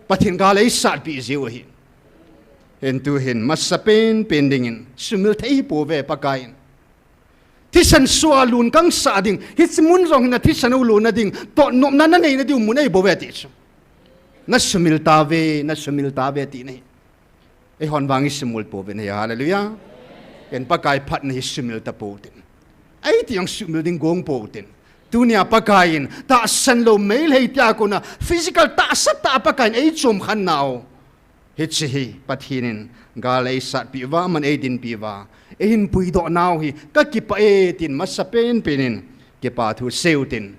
Pathen gal eisatpeh jiu ahi. Hin tuhin masapen pen dingin sumil thei hipouve Pakai in. Thisan sua lun kang sa ding, hiche mun jong hin na thisan u lun na ding, toh nopna na nei na ding mun ei bou ve ti chu. Na sumil ta ve, na sumil ta ve ti na hi. Eihon vang i sumil pou ve na hi, hallelujah. Ken Pakai phatna hi sumil ta pou tin. Ei ti jong sumil ding gong pou tin. Tunia Pakai in, tahsan lou meilhei tia kona, physical tahsa tah a Pakai in ei chom khen nau. Hiche hi, Pathen in, gal ei satpi uva, aman ei dinpi uva. Ei hin puidoh nau hi, ka kipah e tin, masa pen pen in, kipa thu sei u tin.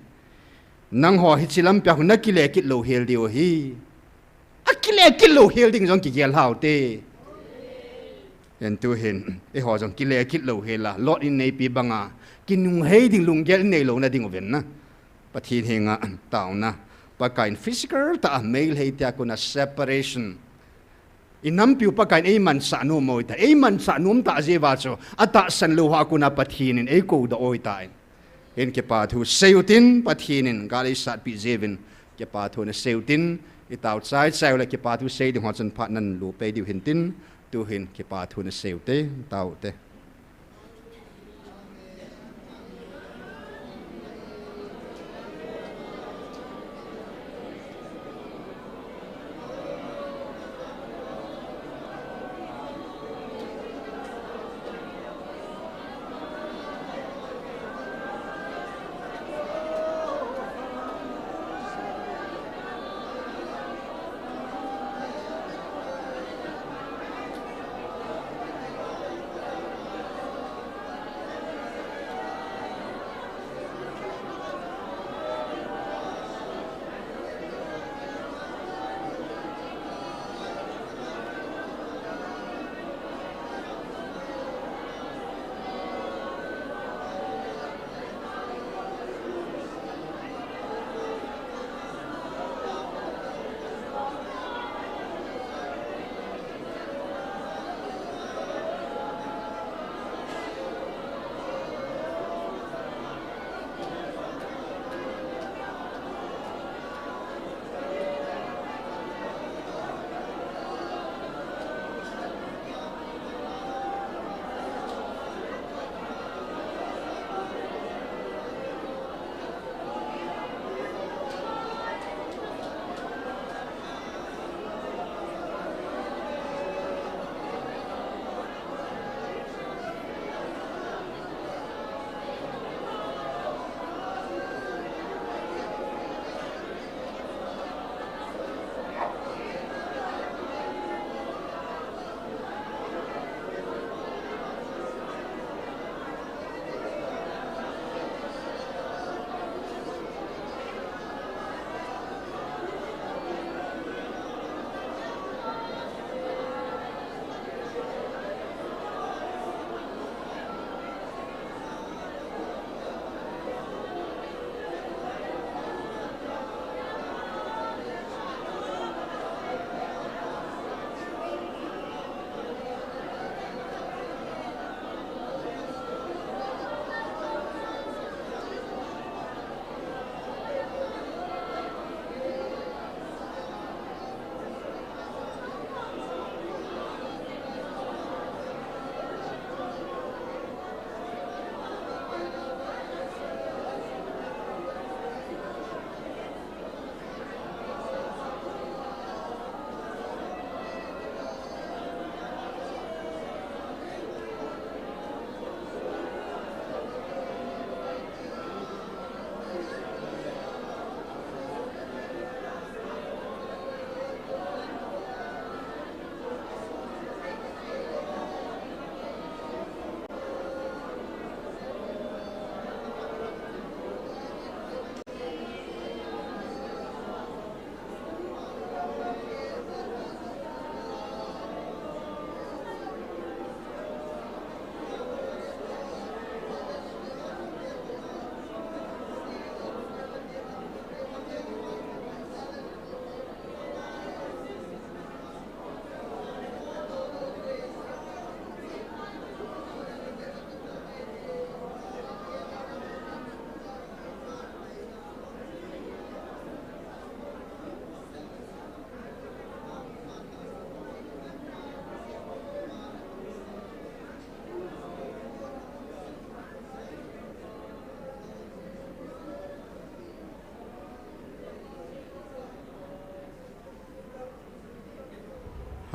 Nangho hiche lampi a khu na kile kit lou hel diu ahi. A kile kit lou hel ding jong kigel hau te. En tu hin, eiho jong kile kit lou hel a, Lot in neipi banga, kinunghei ding lunggel nei lou na ding u ven na. Pathen henga tauna. Pakai in physical tah a meilhei tia kona separation. I nampiu Pakai in ei manchah nom u ahi tai. Ei manchah nom tah jeh uva chu, atahsan lou ho a kona Pathen in ei koudoh u ahi tai. Hin kipa thu sei u tin, Pathen in gal ei satpi jeh uvin, kipa thu na sei u tin, i tao chai chai u le kipa thu sei ding ho chun phat nan lo pei diu hin tin, tu hin kipa thu na sei u te, tao u te.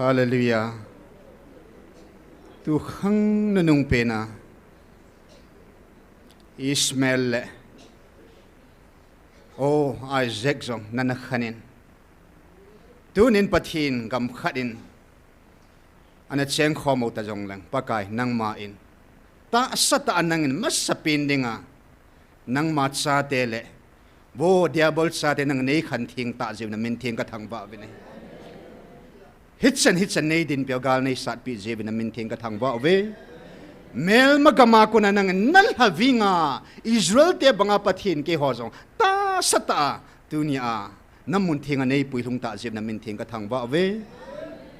Hallelujah. Tu khang nunung pena Ishmael le o Isaac jong nana khanin, tunin Pathen gam khat in ana cheng khom u ta jongleng, Pakai nangma in tahsa tah a nangin masapen dinga nangma chate le vo diabol chate nang nei khan theng tah jeh uvin na min theng ka thangvah uvin ahi. Hichan hichan nei dinpi u, gal nei satpi jeh uvin na min theng ka thangvah uve. Melma gam a kona nangin na lhavinga Israel te banga Pathen keiho jong tahsa tah a tunia na mun theng a nei puilhung tah jeh uvin na min theng ka thangvah uve.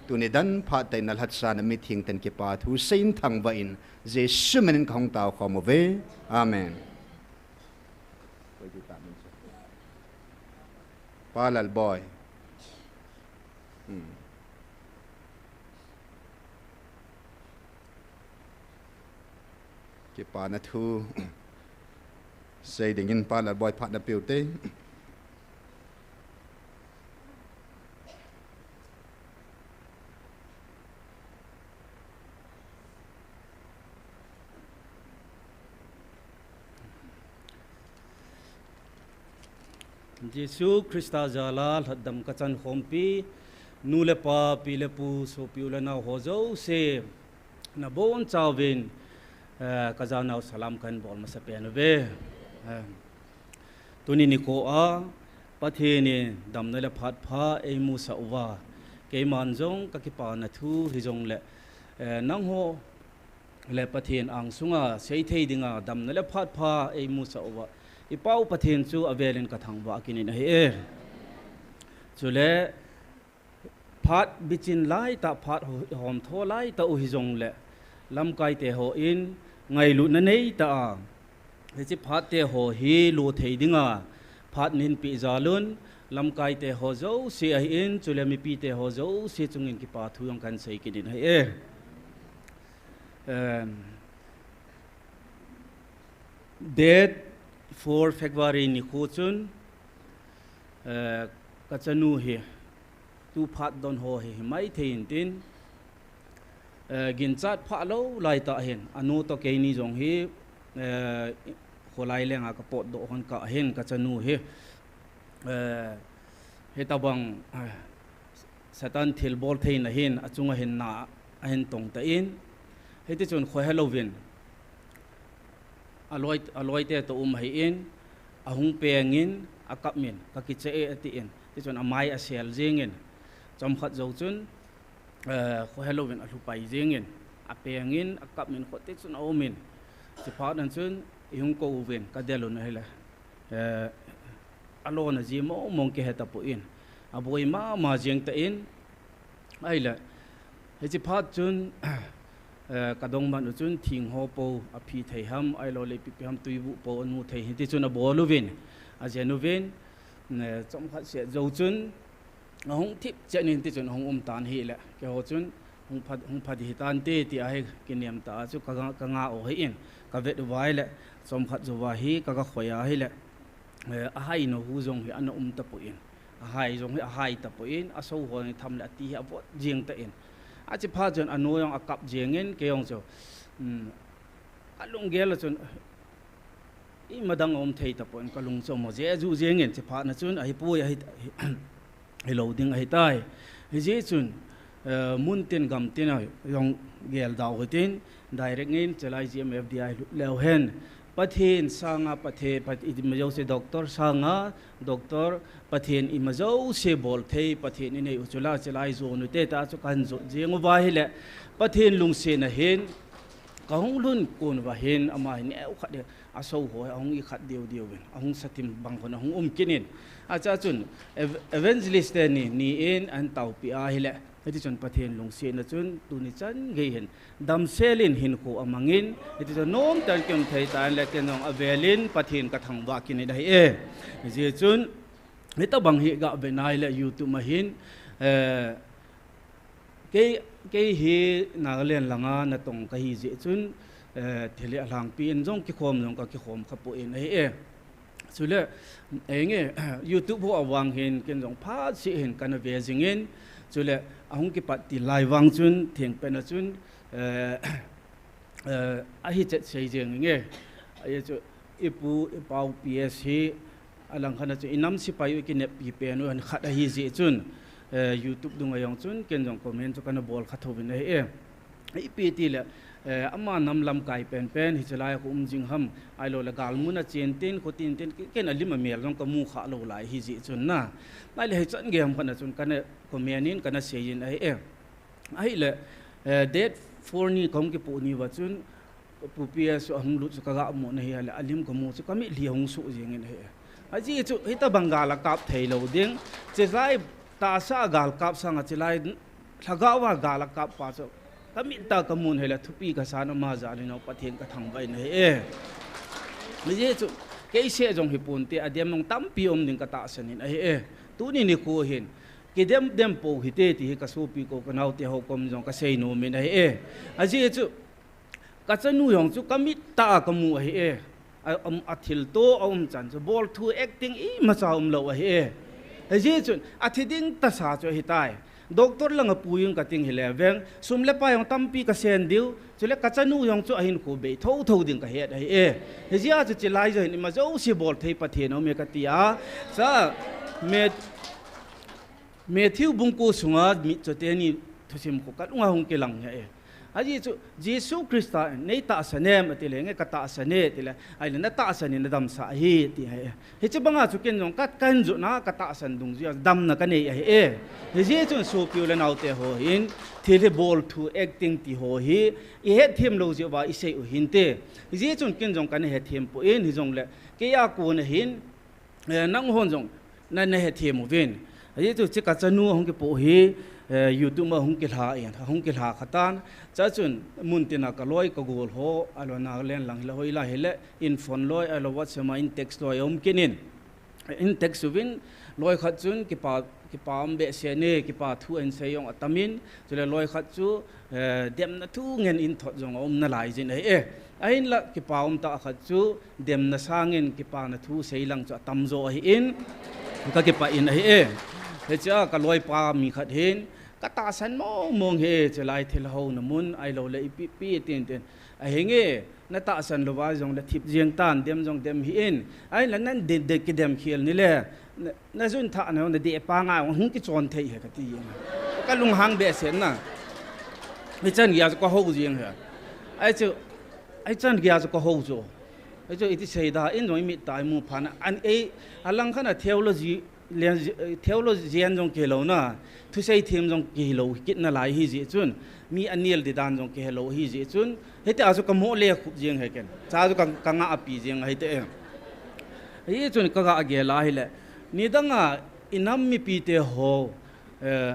Tuni dan phat tah in na lhacha na mitheng ten kipa thu seiyin thangvah in Jesu minin ka hung tao khom uve. Amen. Pa Lalboi. Hmm. Kipana thu sei dingin Pa Lalboi phat na pe u te. Jesu Christa jal a lhatdam ka chan khompi, nu le pa, pi le pu, sopi u le nao ho jouse, na bonchauvin, eh, ka janau salam kahin bol masapen uve. Eh, tuni nikho a, Pathen in damna le phat pha eimusah uva, keiman jong ka kipana thu hijongle, eh, nangho le Pathen angsunga seithei dinga damna le phat pha eimusah uva, i Pa u Pathen chu avelin ka thangvah kinin ahi e. Chule phat bichin laitah, phat ho-, homtho laitah u hijongle, lamkaite hon ngailutna neitah a, hiche phatte ho hi lo thei dinga phat neihin peh jal un, lamkaite ho jouse ahin, chule mipite ho jouse chungin kipa thu jong kahin sei kinin ahi e. Em, date four February nikho chun, eh, ka chanu hi, tu phat don ho hi, hi maithei intin, eh, ginchat phah lou laitah hin, anu toh keini jong hi, eh, kholai lenga ka potdoh hon kah hin ka chanu hi, eh, hitobang, eh, Satan thilbol theina hin achunga hin na ahin tong tan, hiti chun khohelouvin aloi, aloite toh um ahin, ahung pengin, akapmin, ka kicha e atin, hiti chun amai asel jengin, chomkhat jou chun, eh, khohelouvin alhupai jengin, apengin, akapmin, kho hiti chun aumin, chuphat nan chun ihung kou uvin, ka del un ahile, eh, alona ji mong mong kihe tapon, aboi mama jeng tan, ahile, hiche phat chun, eh, ka dongman u chun thing ho po, aphi thei ham, ahilouleh ipi ipi ham, twibuh po anu thei, hiti chun abol uvin, ajen uvin, eh, chomkhat seh jou chun, ahung thip chet in hiti chun ahung um tan ahile, keiho chun, hung pha, hung pha ding hitante, tia hi kinem tah a chu ka nga, ka nga u ahin, ka vet uva ahile, chomkhat jouva hi ka, ka khoi a ahile, eh, ahaina hu jong hi ana um tapon, ahai jong hi ahai tapon, asou ho ni tham le ati hi avot jeng tan, ache phat chun anu jong akap jengin, kei jong chu, um, alunggel a chun, imadang aum thei tapon, kalung chu amo jeh a ju jengin, chuphat na chun, ahipoi, ahi, ahi, hilou ding ahitai. Hijeh chun, eh, mun tin gam tin a jong gel dau hitin, direct in, chelai G M F D I lut leu hen. Pathen sanga, Pathen, Pat-, imajouse Doctor sanga, Doctor, Pathen imajouse bol thei, Pathen inei u chula, chelai jonu te tah chu kahin jot jeng uva ahile, Pathen lungsetna hin, kahung lhun kon uva hin, ama hi neokhat hi, asou ho hi ahung ikhat deu deu uvin, ahung sathim bang hon ahung um kit in. Acha chun, ev-, evangelist teni, ni in ahin taopi a ahile, hiti chun Pathen lungsetna chun, tuni chan gei hin, damsel in hinkho amangin, hiti chun nomtah in kium thei tan le ken jong avelin Pathen ka thangvah kinin ahi e. Hijeh chun, hitobang hi gah ve nai le YouTube a hin, eh, kei, kei hi Nagaland langa natong kahi jeh chun, eh, thilha lhangpi in jong kikhom jong ka kikhom kha pon ahi e. Chule, enge, YouTube ho avang hin, ken jong phat seh hin kana ve jingin, Chule ahung kipat til lai vang chun, thengpen a chun, eh, eh, ahi chet sei jeng inge. Ahi chu, ipu, ipau P S hi, alang khat a chu, inam sipai u kineppi pen u, han khat ahi jeh chun, eh, YouTube dung a jong chun, ken jong comment chu kana bol kha thouvin ahi e. Ipi tile, eh, ama nam lamkai penpen, hiche lai a ka um jing ham, ahilou le galmun a chen tin, kho tin tin, ken alim amel jong kamu kha lou lai ahi jeh chun na. Ahile hichan gei ham khat a chun kana comment in kana sei in ahi e. Ahile, eh, date four ni kahung kipoh ni uva chun, Pu P S ahung lut chu kaga mu na hi ahile, alim kamu chu kamitlhi ahung soh jeng in ahi e. Ajeh chu, hitabang gal akap thei lou ding, chulai tahsa a gal kap sang a chulai Lhagao a gal akap pa chu, kamit a kamun ahile thupi kasan ama jal in Pathen kathangvah in ahi e. Ajeh chu, kei seh jong hiponte, adem nung tampi um ding katahsan in ahi e. Tuni nikho hin, kidem dem pou hite ti hi kasopi ho kanaote ho kom jong kasei nom in ahi e. Ajeh chu, kachanu jong chu kamit a kamu ahi e. A, um, athilto aum chan chu bol thu acting imacha umlou ahi e. Hijeh chun athi ding tasa chu ahitai. Doctor langa pui ing kating hile veng, sum le pai jong tampi kasen diu, chule kachanu jong chu ahinkho bei thotho ding kahet ahi e. Hijeh a chu chulai jong hin ima jouse bol thei Pathen aume kati a. Cha, Met-, Matthew bung ko sunga mitcho teni thusim khu kalunga hung kilang ahi e. Ajeh chu, Jesu Christa in, "Nei tahsan em?" ati le, "Nge katahsan e," ati le, "Ahile natahsan in nadamsah ahi," ati ahi e. Hiche banga chu ken jong ka, kahin jotna katahsan dungjui a damna kanei ahi e. Hijeh chun sopi u le naote ho hin, thil hi bol thu acting ti ho hi, ihet them lou jeh uva isei u hinte. Hijeh chun ken jong kana hethem poi, hijongle, kei a kona hin, eh, nanghon jong, na, nahethem uvin. Ajeh chu, hiche kachanu ahung kipoh hi, eh, YouTube a hung kilha in, ahung kilha khatan. Chachun, muntina kaloi kagol ho, ahilou Nagaland lang hile hoilai hile, in phone loi, ahilou WhatsApp a in text loi aum kit in. In text uvin, loi khat chun kipa, kipa um behseh e, kipa thu ahin sei jong atamin, chule loi khat chu, eh, demna thu ngen in thot jong aum nalai jin ahi e. Ahinla kipa um tah khat chu, demna sangin kipana thu sei lang chu atamjo ahin, kakipah in ahi e. Hiche a kaloipa mi khat hin, "Katahsan mong mong e, chulai thil houna mun, ahilou le ipi pi tin tin. Ahinge, natahsan louva jongle thip jeng tan, dem jong dem hih in. Ahinla nadei, dei kidem khel nile, na, najun thah na, nadei pa nga hung kichon thei e," kati jeng. Kalunghang behseh na. Hichan gei a chu kahou jeng e. Ahi chu, hichan gei a chu kahou chu. Ahi chu, iti sei da, in jong imit a imu phat na. An ei, alang khat a theology, len, theologian jong kihi lou na, thusei them jong kihi lou kit nalai ahi jeh chun, mi anel di dan jong kihe lou ahi jeh chun, hitia chu kamoh le khup jeng ahi ken. Cha chu ka, kangah api jeng ahi te. Ahi chun kagah gel a ahile, nidang a inam mipite ho, eh,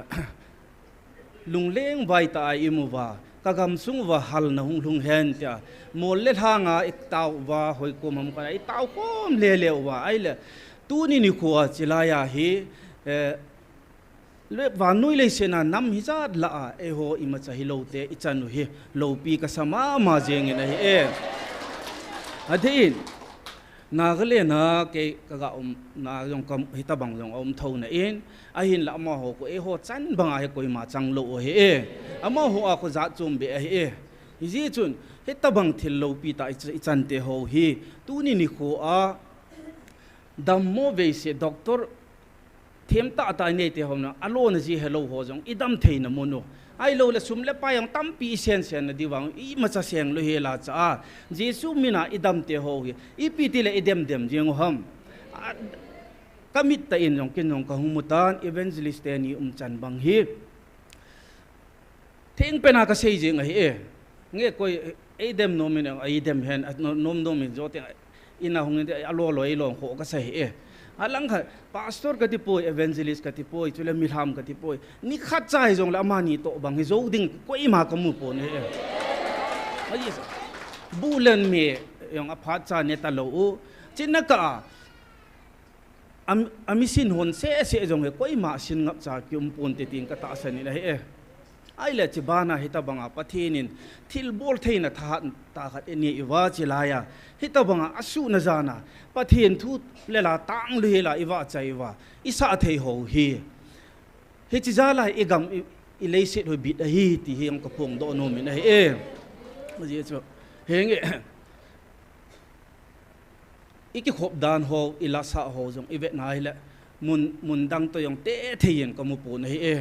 lungleng vai tah a imu uva, kagamsung uva halna hung lhung hen tia, mol le lhang a itao uva, hoikom ham khat a itao khom le le uva, ahile, tuni nikho a chulai a hi, eh, le, vannoi leiset a nam hijat lah a, eiho imacha hilou te ichan u hi, loupi kasa mama jeng in ahi e. Adeh in, Nagaland a kei kagah umna jong ka, hitabang jong aum thou na in, ahinla amaho khu eiho chan banga hi koima chang lou u ahi e. Amaho a khu jat chom beh ahi e. Hijeh chun, hitabang thil loupi tah i, ichante ho hi, tuni nikho a, dammo veise doctor, them tah tah inei te ho na, alona ji helou ho jong, idam theina mun u. Ahilou le sum le pai jong tampi isen sen na diu vang, imacha seng lou hel a cha a. Jesu min a idam te ho hi, ipi tile idem dem jeng u ham. A, kamit tah in jong, ken jong kahung mu tan, evangelist teni um chan bang hi. Thengpen a kasei jeng ahi e. Nge koi, eidem nom in, eidem hen, a, no, nom nom in jote, ina hung in, alo lo, eilong kho kasei e. Alang khat, pastor kati poi, evangelist kati poi, chule milham kati poi. Nikhat cha hijongle amani toh bang hi jou ding, koima kamu pon ahi e. Ahi sa. Bu len me, jong aphat cha ne talou u. China ka a, Am, ami sin hon seh seh jong hi koima sin ngap cha kium ponte tin katahsan in ahi e. Ahile chubana hitabanga Pathen in thilbol theina thahat tah khat inei uva chulai a. Hitabanga asuhna jana Pathen thu le la tang lou hel a ivahchoi uva. Isah thei ho hi. Hiche jal a hi i gam i, i leiset hi bit ahi ti hi jong ka phongdoh nom in ahi e. Ajeh chu, henge, i kikhop dan ho, i lasah ho jong i vet na hile, mun, mun dang toh jong tethei in ka mu pon ahi e.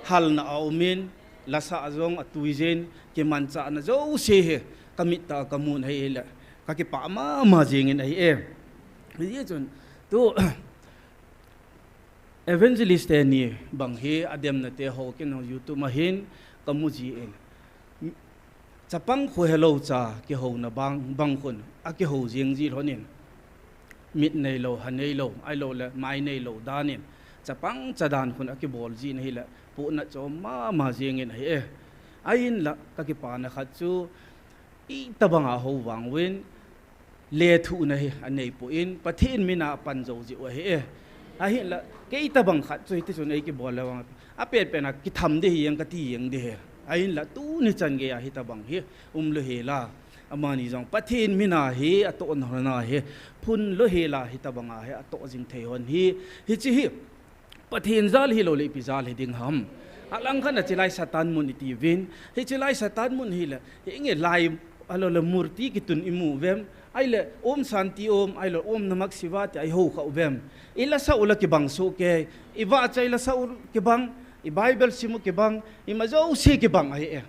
Halna a um in, lasah jong atui jin, kimanchahna jouse hi ka mit tah a ka mun ahi le, ka kipah mama jing in ahi e. Hijeh chun, tu, evangelist teni bang hi ademna te ho ken jong YouTube a hin ka mu jin, chapang khu helou cha kihouna bang, bang khun akihou jing ji lhon in, mit neilou, ha neilou, ahilou le mai neilou dan in, chapang cha dan khun akibol jin ahile, pohnat chu um mama jing in ahi e. Ahinla, ka kipana khat chu, itobang a hou vang uvin, lethuhna hi anei poi, Pathen min a apan jou jeh u ahi e. Ahinla, kei tobang khat chu hiti chun ei kibol le vang, apen pen a kitham ding hi jeng kati jeng ding ahi. Ahinla, tuni chan gei a hitobang hi umlou hel a, amani jong Pathen min a hi atohna hi phunlou hel a, hitobang a hi atoh jing thei hon hi, hiche hi Pathen jal hilou le ipi jal hi ding ham? Alangkhat a chilai Satan mun iti uvin, hiche lai Satan mun hile, hinge lai, ahilou le murti kitun imu uvem, ahile Om Shanti Om, ahilou Om Namah Shivaya ti a ihou kha uvem, i lasah u la kibang soh kei, i vahchoi lasah u kibang, i Bible sim u kibang, ima jouse kibang ahi e.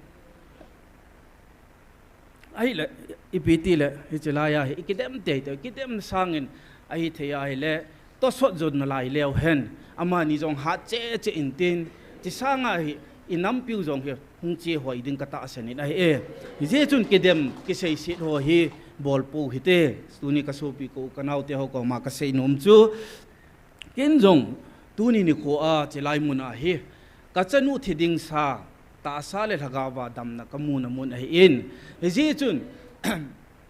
Ahile, ipi ti le, hiche lai a hi, i kidem teitei, kidem sangin, ahithei ahile, tosot jonna lai leu hen, amani jong hat cheh cheh intin, hiche sanga hi, i nampiu jong hi, hung che hoi ding ka tahsan in ahi e. Hijeh chun kidem, kiseiset ho hi, bol pou hite, tuni ka sopi ka u ka naote ho koma ka seinom chu, ken jong, tuni nikho a, chilai mun a hi, ka chanu thi ding sa, tahsa le lhagao a damna ka muna mun ahin. Hijeh chun,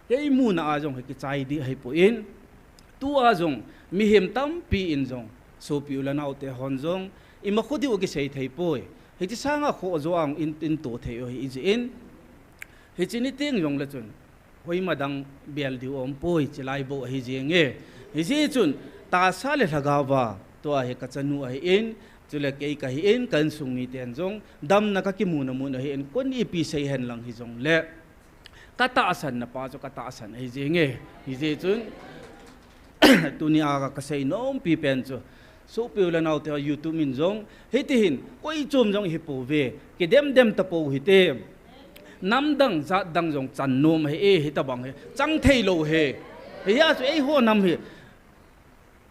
kei muna a jong hi kichai ding ahipoi, tua jong, mihem tampi in jong, sopi u le naote hon jong, ima kho diu kisei thei poi. Hiche sanga khoh jo a jong in, in to thei u ahi jeh in. Hiche ni teng jong le chun, hoima dang bel diu um poi, chilai bou ahi jeng e. Hijeh chun, tahsa le lhagao a, tua hi ka chanu ahin, chule kei kahin, ka insung miten jong, damna ka kimuna mun ahin, koin ipi sei hen lang hijong le, ka tahsanna pa chu ka tahsan ahi jeng e. Hijeh chun, tuni a ka, ka seinompi pen chu, sopi u le naote ho YouTube in jong, hiti hin, koi chom jong hi pouve, kidem dem tapou hite. Nam dang, jat dang jong chan nom ahi e, hitobang hi, chang thei lou ahi. Hijeh a chu eiho nam hi,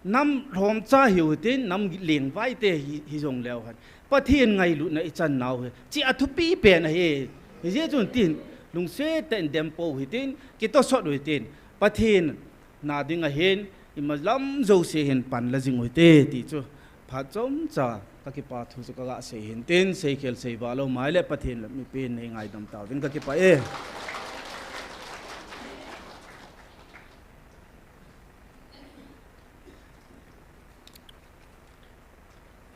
nam lhomcha hiu hitin, nam lengvai te hi, hijong leu hen, Pathen ngailutna i chan nau hi, hiche a thupi pen ahi. Hijeh chun tin, lungset tah in dem pou hitin, kitosot u hitin, Pathen na ding ahin, ima lam jouse hin pan la jing u hite ti chu, phat chomcha ka kipa thu chu ka ga sei hin tin, seikhel seivah lou mai le Pathen le mipi in nei ngaidam tauvin ka kipah e.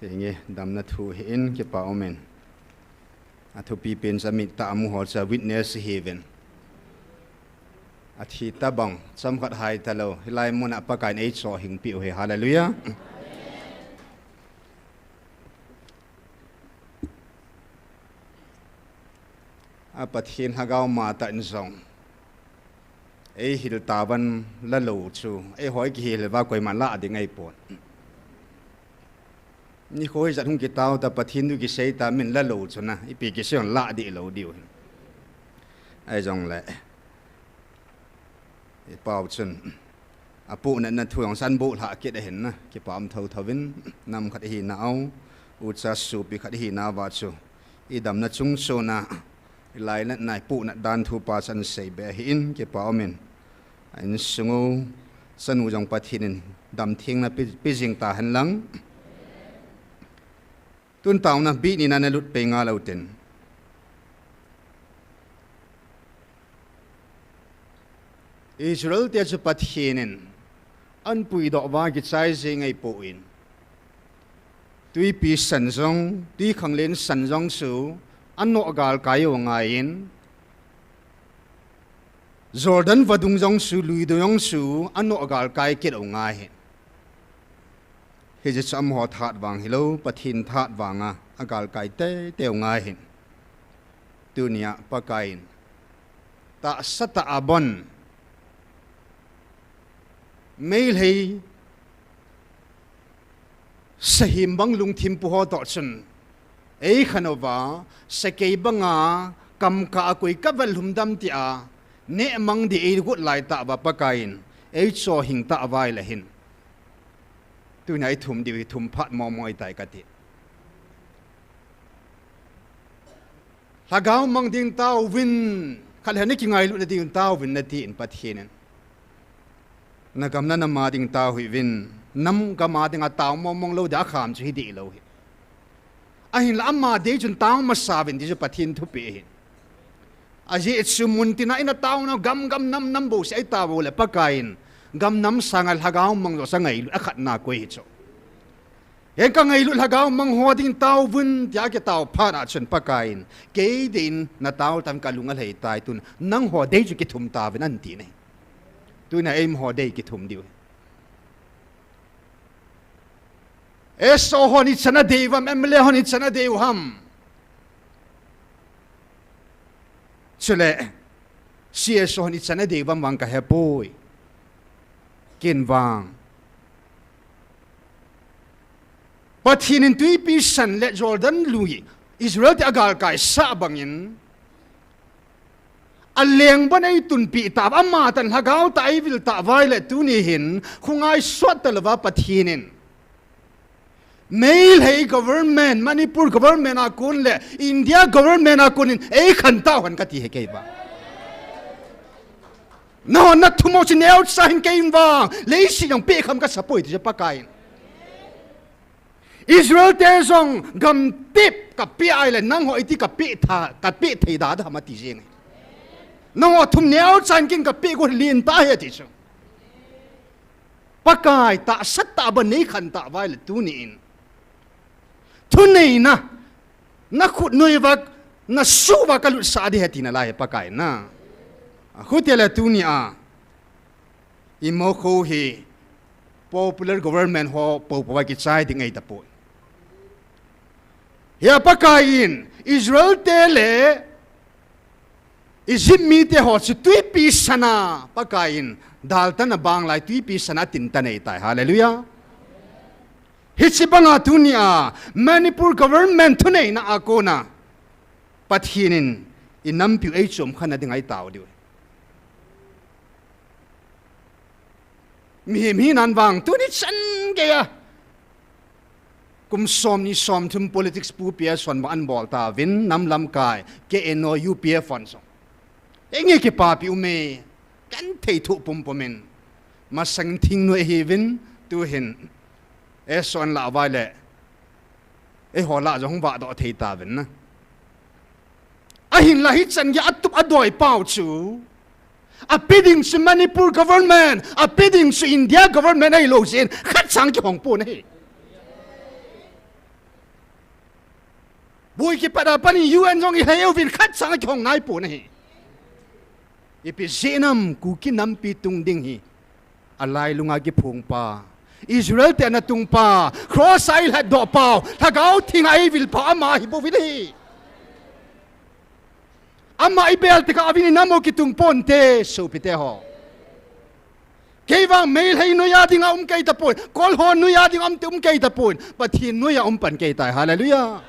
Hinge, damna thu hi in kipa umin. Athupi pen chu amit tah a mu ho chu witness hiuvin. Athi tobang, chomkhat hai talou, hilai mun a Pakaiyin eichohhing peh u ahi, hallelujah. A Pathen lhagao matah in jong, eihil tauvin la lou chu, eiho kihil uva koiman la ding ahipon. Nikho hijat hung kitao ta, Pathen thu kisei ta, min la lou chu na, ipi kisei hon la dih lou diu hin. Ahijongle, i pau chun, apohnatna thu jong chu ahin bolhah kit ahin na, kipa um thotho in, nam khat ihinau, ucha sopi khat ihinauva chu, i damna chung chon a, i lainatna, i pohnat dan thu pa chu ahin seibe ahin, kipa umin. A insung u, chanu jong Pathen in damtheina pe, pe jing tahen lang. Tun taona bit nina nalut pei ngal utin. Israel te chu Pathen in ahin puidoh uva kichai jeng ahipon, twipi san jong, twikhanglen san jong chu anoh galkai u angaiyin, Jordan vadung jong chu, luidung jong chu anoh galkai kit u angai ahi. Hiche chu amaho that vang hilou, Pathen that vanga agalkai teitei u ngai hin. Tunia Pakaiyin tahsa tah a bon Meitei sahim bang lungthim pu ho toh chun eikhen uva, sakei banga kamkah a koi kavel lhum dem tia nehmang ding eigot lai tah uva Pakaiyin eichohing tah uva ahile hin, tunia ithum diu hi thum phat mong mong ahitai kati. Lhagao mang ding taovin, khat le khat nakingailutna ding taovin nati in Pathen in. Nagam nanam a ding tao hih uvin, nam gam a dinga tao mong mong lou ding akham chu hi dih lou hi. Ahinla ama dei chun tao masa uvin ti chu Pathen thupeh ahi. Ajeh chu muntina ina taona gam gam nam nam bouseh itao uleh Pakaiyin gam nam sanga lhagao mang jouse angailut akhatna koi hi chu. Hin kangailut lhagao mang ho ding taovin tia kitao phat a chun Pakaiyin, kei dei in natao tan kalung alhai tai tun, nangho dei chu kithum tauvin ati ahi. Tunia eiho dei kithum diu hi. Eiho hon ichan adei uvem, M L A hon ichan adei u ham. Chule, C S O hon ichan adei uvem vang kahepoi. Ken vang Pathen in Twipi San le Jordan lui Israel te agalkai sah bangin, aleng bon eitunpi tauva, ama tan lhagao tah a eivil tauva ahile tuni hin, khongai sot talouva Pathen in Meitei government, Manipur government a kon le India government a kon in eikhen tauhen kati ahi kei vang. Nahon nathum u chu neocha hin kei vang leiset jong peh kham kasapoi ti chu Pakaiyin. Israel te jong gamtep kapeh ahile nangho iti kapeh tha, kapeh thei da da ham ati jeng ahi. Nangho thum neocha hin ken kapeh got lentah ahi ati chu. Pakai tahsa tah a bon neikhen tauva ahile tuni in thuneina, nakhut noiuva, nasuh uva kalutsah ding ahi tina lai ahi Pakai na. Achuti le tunia imukhu hi popular government ho poupou a kichai ding ahitapoi. Hia Pakaiyin Israel te le Egypt mite ho chu Twipi San a Pakaiyin daltan abang lai, Twipi San a atintan ahitai. Hallelujah. Hiche banga tunia Manipur government thuneina a kona Pathen in inampiu eichom khatna ding ahitao diu. Mihem hinan vang tuni chan geiya kum somni somthum politics pupi a sonbang anabol tauvin, nam lamkai, K N O, U P F hon jong, einge kipapi ume, kanthei thoh pumpum in, masang thingnoi ahiuvin, tuhin eiho lah uva ahile eiho lah jong hung vahdoh thei tauvin na. Ahinla hichan geiya atup adoi pau chu, ape ding chu Manipur government, ape ding chu India government ahilou jeh in khatcha kihong pon ahi. Boi kipat a pat in U N jong ilhai uvin khatcha kihong naipon ahi. Ipi jeh ham, Kuki nampi tung ding hi alailunga kiphongpa, Israel te ana tungpa, cross a eilhatdoh pau, lhagao thinga eivil pau ama ahi bouvin ahi. Ama ibel tah a avin inam u kitung ponte sopite ho. Kei vang Meitei noiya dinga um kei tapon, Kol ho noiya dinga um, um kei tapon, Pathen noiya um pan kei tai. Hallelujah.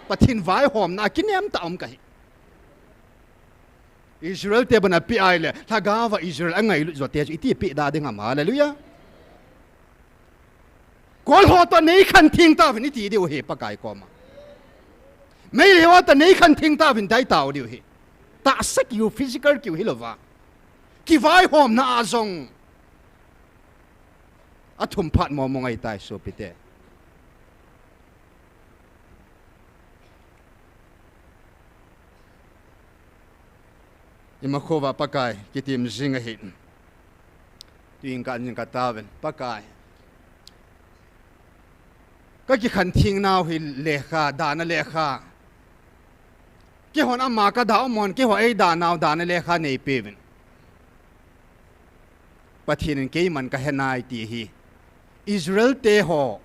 Pathen vaihomna a kinem tah a um kahi. Israel te bon apeh ahile lhagao va Israel angailut jote chu iti peh da ding ham? Hallelujah. Kol ho toh neikhen theng tauvin iti diu ahi Pakai koma. Meitei ho toh neikhen theng tauvin tia itao diu ahi. Tahsa kiu, physical kiu hilouva, kivaihomna a jong athum phat mong mong ahitai sopite. Imakhouva Pakai kitim jing ahin. Tuin ka jing katauvin, Pakai, kakikhen theng nau hi lekha, dana lekha, keihon ama kada umhon, keiho eidanau dana lekha neipeuvin. Pathen in keiman kahenai ti hi Israel te ho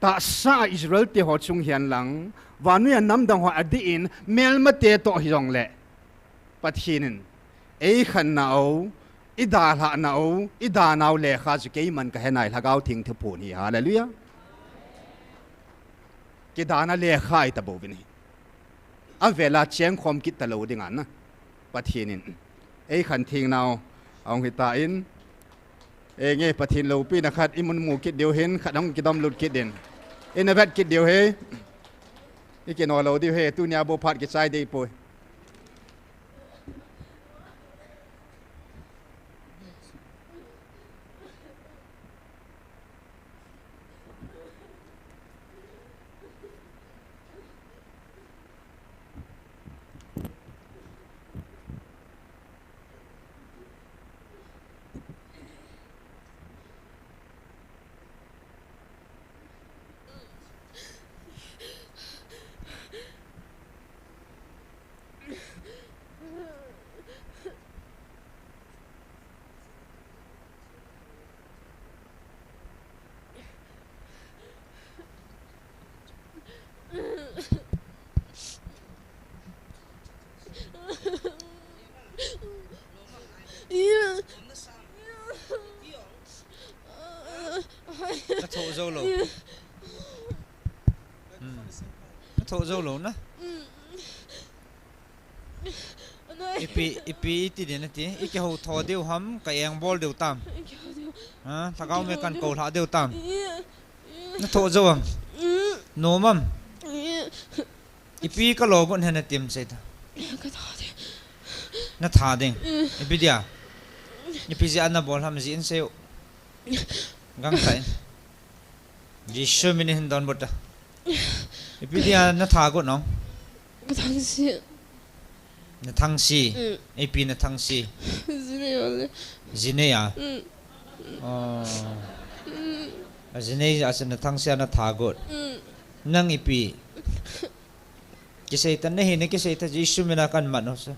Tahsa Israel te ho chung hihen lang, vannoi a namdang ho adih in, melmate toh hijongle, Pathen in eikhenna u, idalhahna u, idanau lekha chu keiman kahe nai, Lhagao Theng thuphon hi. Hallelujah. Kidana lekha ahi tabouvin ahi. Avela chengkhom kit talou dinga na, Pathen in eikhen theng nau ahung hitan, e nge Pathen loupina khat imu kit diu hin, khat hung kidom lut kit din. Ina vet kit diu hi. Ikino lou diu hi, tunia bou phat kichai dei poi. Nathoh jou lou. Hmm. Nathoh jou lou na. Ipi, ipi iti din nati. Ikihou tho diu ham, ka engbol diu tam. Ha, Lhagao me kan kou lha diu tam. Nathoh jou am? Nom am? Ipi kalo got hen natim seita. Natha ding. Ipi dia? Ipi jeh a nabol ham jin seiu. Gangtah in. Jesu min in hin donbut ta. Ipi dia natha got nong? Kathangsi. Nathangsi. Mm. Ipi nathangsi? Jinei ole. Jinei a? Mm. Oh. Mm. Ajinei a chu nathangsi a natha got. Mm. Nang ipi? Kisei ta nahi, nakisei ta, Jesu mina kan mat u chu.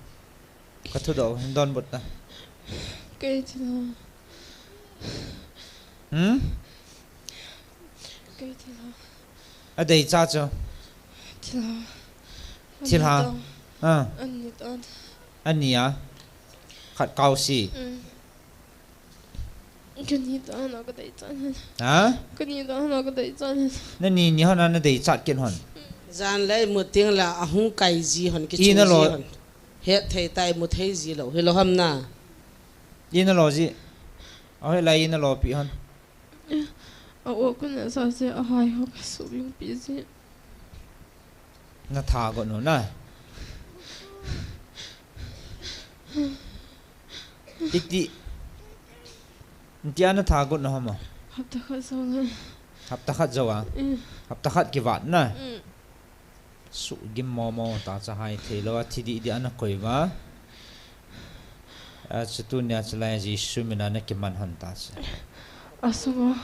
Kathudoh, donbut ta. Kei thilha. Hmm? Kei thilha. Adeicha chu. Thilha. Thilha. Ani ta. Ah. Ani ta. Ani a. Khat kaosi. Mm. Kani ta na kadeichat hen. Ha? Kani ta na kadeichat hen. Nani ni hon a nadeichat kit hon. Jan lei muteng la ahung kai ji hon kichu ji hon. Ina lo. Hethei tai muthei ji lou. Hilou ham na. Ina lo ji. Ahoi lai ina lo pi hon. A o kun a sa se ahai ho kasu bing pi ji. Natha got nu na. Iti. Iti a natha got nu hama. Hapta khat jou le. Hapta khat jou a. Mm. Hapta khat kivat na. Mm. Sugim momo ta cha hai thei lou a thi didi a nakoi uva. A chu tunia chu lai Jesu mina nakiman hon ta chu. Asunga,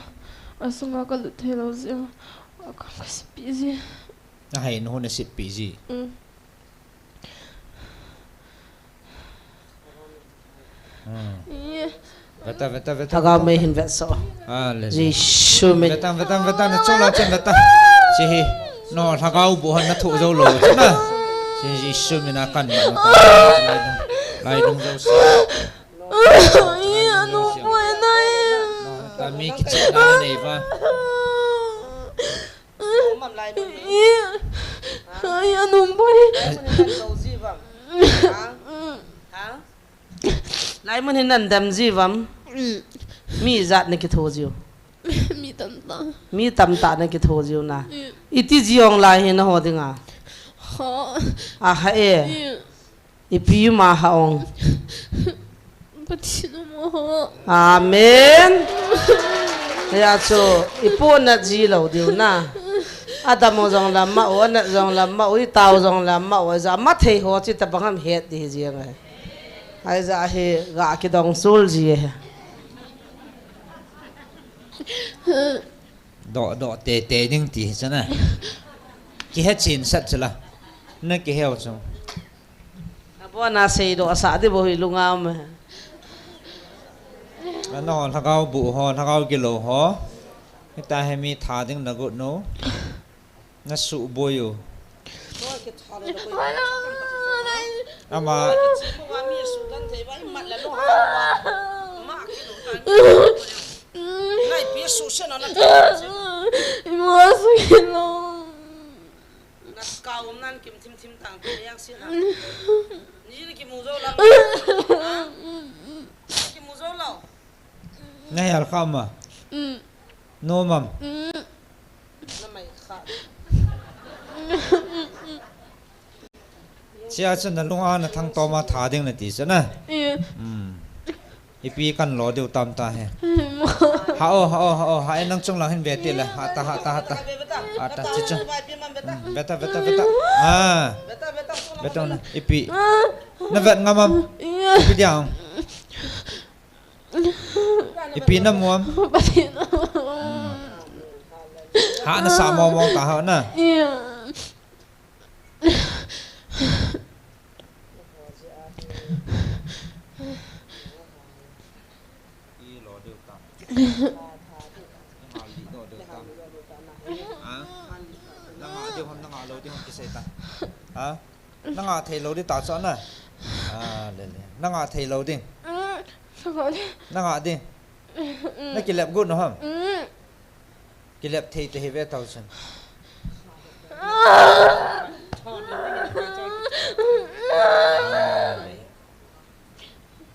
asunga kalut thei lou jeh a. Akam kasitpi ji. Ahai nu hon asitpi ji. Mm. Hmm. Veta, veta, veta. Lhagao mei hin vetso. Hallelujah. Jesu min. Veta, veta, veta, na chula chen veta. Chehi. No, Lhagao bu hon nathoh jou lou. Chuna. Chehi Jesu mina kan ma. Lai dung, lai dung jou si. Ai, anu poi nai. No, ta mi kicheh na nei va. Nom am lai mun hi? Ai, anom poi. Lai mun hi nan lo ji vam? Ha? Ha? Lai mun hi nan dem ji vam? Mm. Mi ijat na kitho jiu? Mi tamtah. Mi tamtah na kitho jiu na. Mm. Iti ji ong lai hi naho dinga? Ha. Aha e. Mm. Ipi ma ha ong. Pathen um ho. Amen. Hia chu ipu nat ji lou diu na. Adam u jong lam ma u, anat jong lam ma u, itao jong lam ma u, ja ma thei ho chi tabang ham het di ji ngai. Ai ja hi ga kidong sul ji e. Doh, doh, te, te ding ti hi chana. Kihe chin sat chila. Na kihe u chung. Abona seidoh asah di bou hi lunga um e. Ano, Lhagao bu ho, Lhagao gilou ho. Tahe mi tha ding na got no. Na suboi u. Ama. Ima su kilo. Na kau nan kim thim thim tang, yang si na. Ni ni kimu zo la. Ha? Kimu zo lo. Na hel kha ma. Mm. No mam. Mm. Na mai kha. Chia chu na lunga na thang toma tha ding na ti chu na. Yeah. Mm. Ipi kan lo diu tam tahe. Mm. Ha o, ha o, ha o, ha e nang chung lang hin ve ti le. Ha ta, ha ta, ha ta. Ha ta, chi chu. Mm, ve ta, ve ta, ve ta. Ha. Ve ta na. Ipi. Na vet ngam am. Yeah. Ipi diang. Ipi na muam. Ha na sa mo mo ta ha na. Yeah. Ha? Na nga diu ham, na nga lo diu ham kisei ta. Ha? Na nga thei lo di ta chu na. Ah, le le. Na nga thei lo ding. Mm, sa ko di. Na nga ding. Mm. Na kilep got no ham. Mm. Kilep thei te hi ve tau chun. Ah.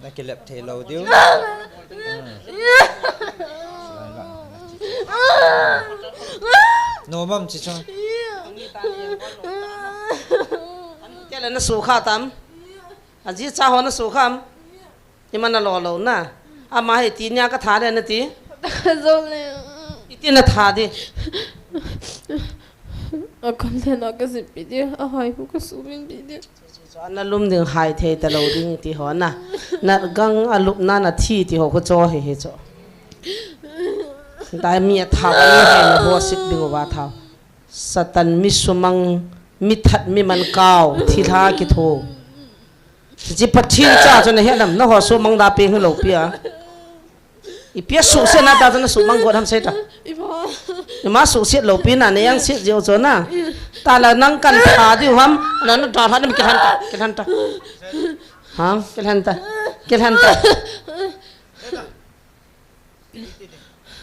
Na kilep thei lo diu. Hmm. No mam chi chung. Kele na su kha tam. Aji cha ho na su kham. Ima na lo lo na. Ama hi ti nia ka tha le na ti. Zo le. Iti na tha di. A kam le na ka zin pi di. A hai hu ka su min pi di. Chu, chu, chu, na lum ding hai thei ta lo ding ti ho na. Na gang a lup na na thi ti ho khu cho hi hi cho. Dai mi a tha ba ni hai na ho sit ding ba tha. Satan mi sumang, mi that mi man kau, thilha kitho. Ji Pathen cha chu na he lam, na ho sumang da pe hi lo pi a. Ipi a suhsiet na ta chu na sumang got ham sei ta. Ima suhsiet lo pi na, na yang siet jiu chu na. Ta la nang kan tha diu ham, na na da ha nim kilhan ta, kilhan ta. Ha, kilhan ta, kilhan ta.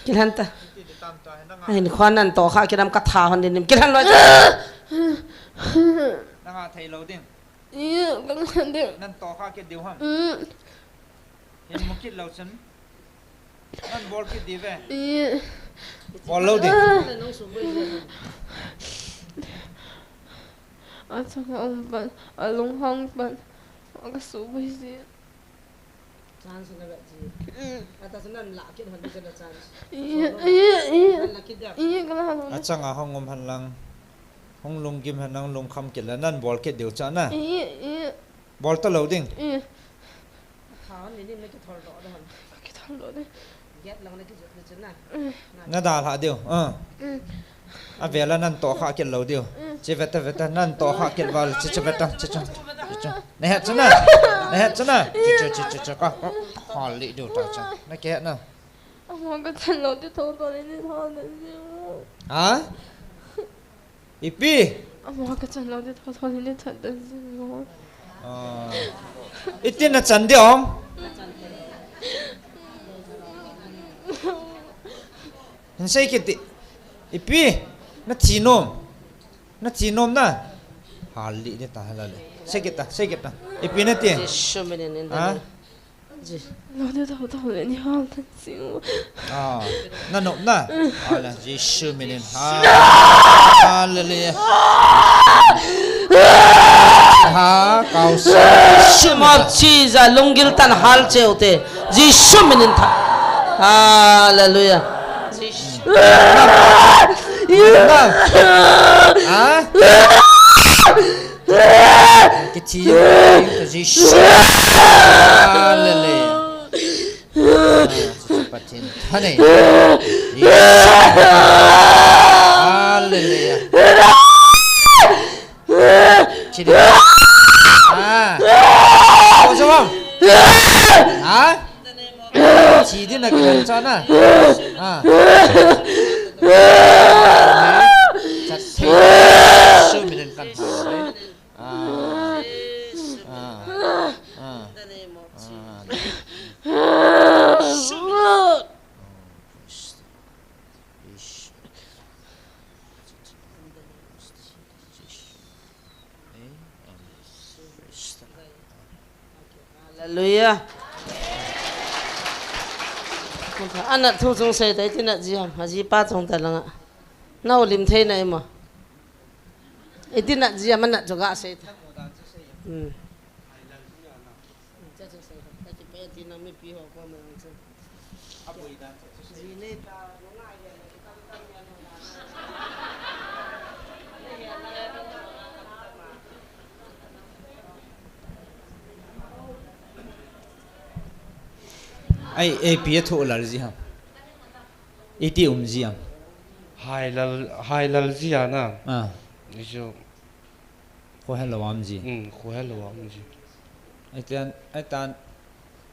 Kilhan ta. Ahin khuan nan to kha kilam ka tha hon din nim. Kilhan loi ta. Na nga thei lo ding. Iya, kilhan ding. Nan to kha kit diu ham. Mm. Hin mu kit lo chun. Nan bol kit di ve. Iya. Bol lo ding. A chang a um pan, a lunghang pan, a ka suboi si. Chance na ve ji. Mm. Ata chu nan la kit hon ji na chance. Iya, iya, iya. Nan la kit dia. Iya, ka la hon. A chang a hung um hen lang. Hung lunggim hen lang, lungkham kit le nan bol kit diu cha na. Iya, iya. Bol ta lo ding. Iya. Tha hon ni ni na kithol do do hon. Kithol do de. Get lang na kiju. Na dalha diu. Ah. Mm. A vela nan to kha kit lo diu. Mm. Chi veta veta nan to kha kit val chi chi veta chi chi. Chi chi. Na het chuna. Na het chuna. Chi chi chi chi chi ka. Hal li diu ta cha. Na ke na. Ama ka chan lo diu tho tho ni ni tho na diu. Ha? Ipi? Ama ka chan lo diu tho tho ni ni chan ta diu. Ah. Iti na chan diu. Hin sei kit ti. Ipi? Na thi nom. Na thi nom na. Hal li ni ta hala le. Sei kit ta, sei kit ta. Ipi na ti? Jesu minin in the name. Ha? Ji. Lo de tho tho le ni hal ta si. Ah. Na nom na. Hala Jesu minin. Hallelujah. Ha, kau sa. Name of Jesus, lunggil tan hal cheu te. Jesu minin tha. Hallelujah. Ha? Kithi, Jesu. Hallelujah. Pathen thane. Hallelujah. Chidi. Ah. Kau sa bang. Ha? Chidi na kihan sa na. Ah. Hallelujah. Anat thu chung sei ta, iti nat ji ham, aji pa chung ta langa. Nau lim thei na imo. Iti nat ji ham, anat chu ga sei ta. Hmm. Ai, ai, pi a thoh lal ji ham. Iti um ji ham. Hai lal, hai lal ji a na. Ah. Ni jo. Khohel lo am ji. Hmm, khohel lo am ji. Ai tan, ai tan.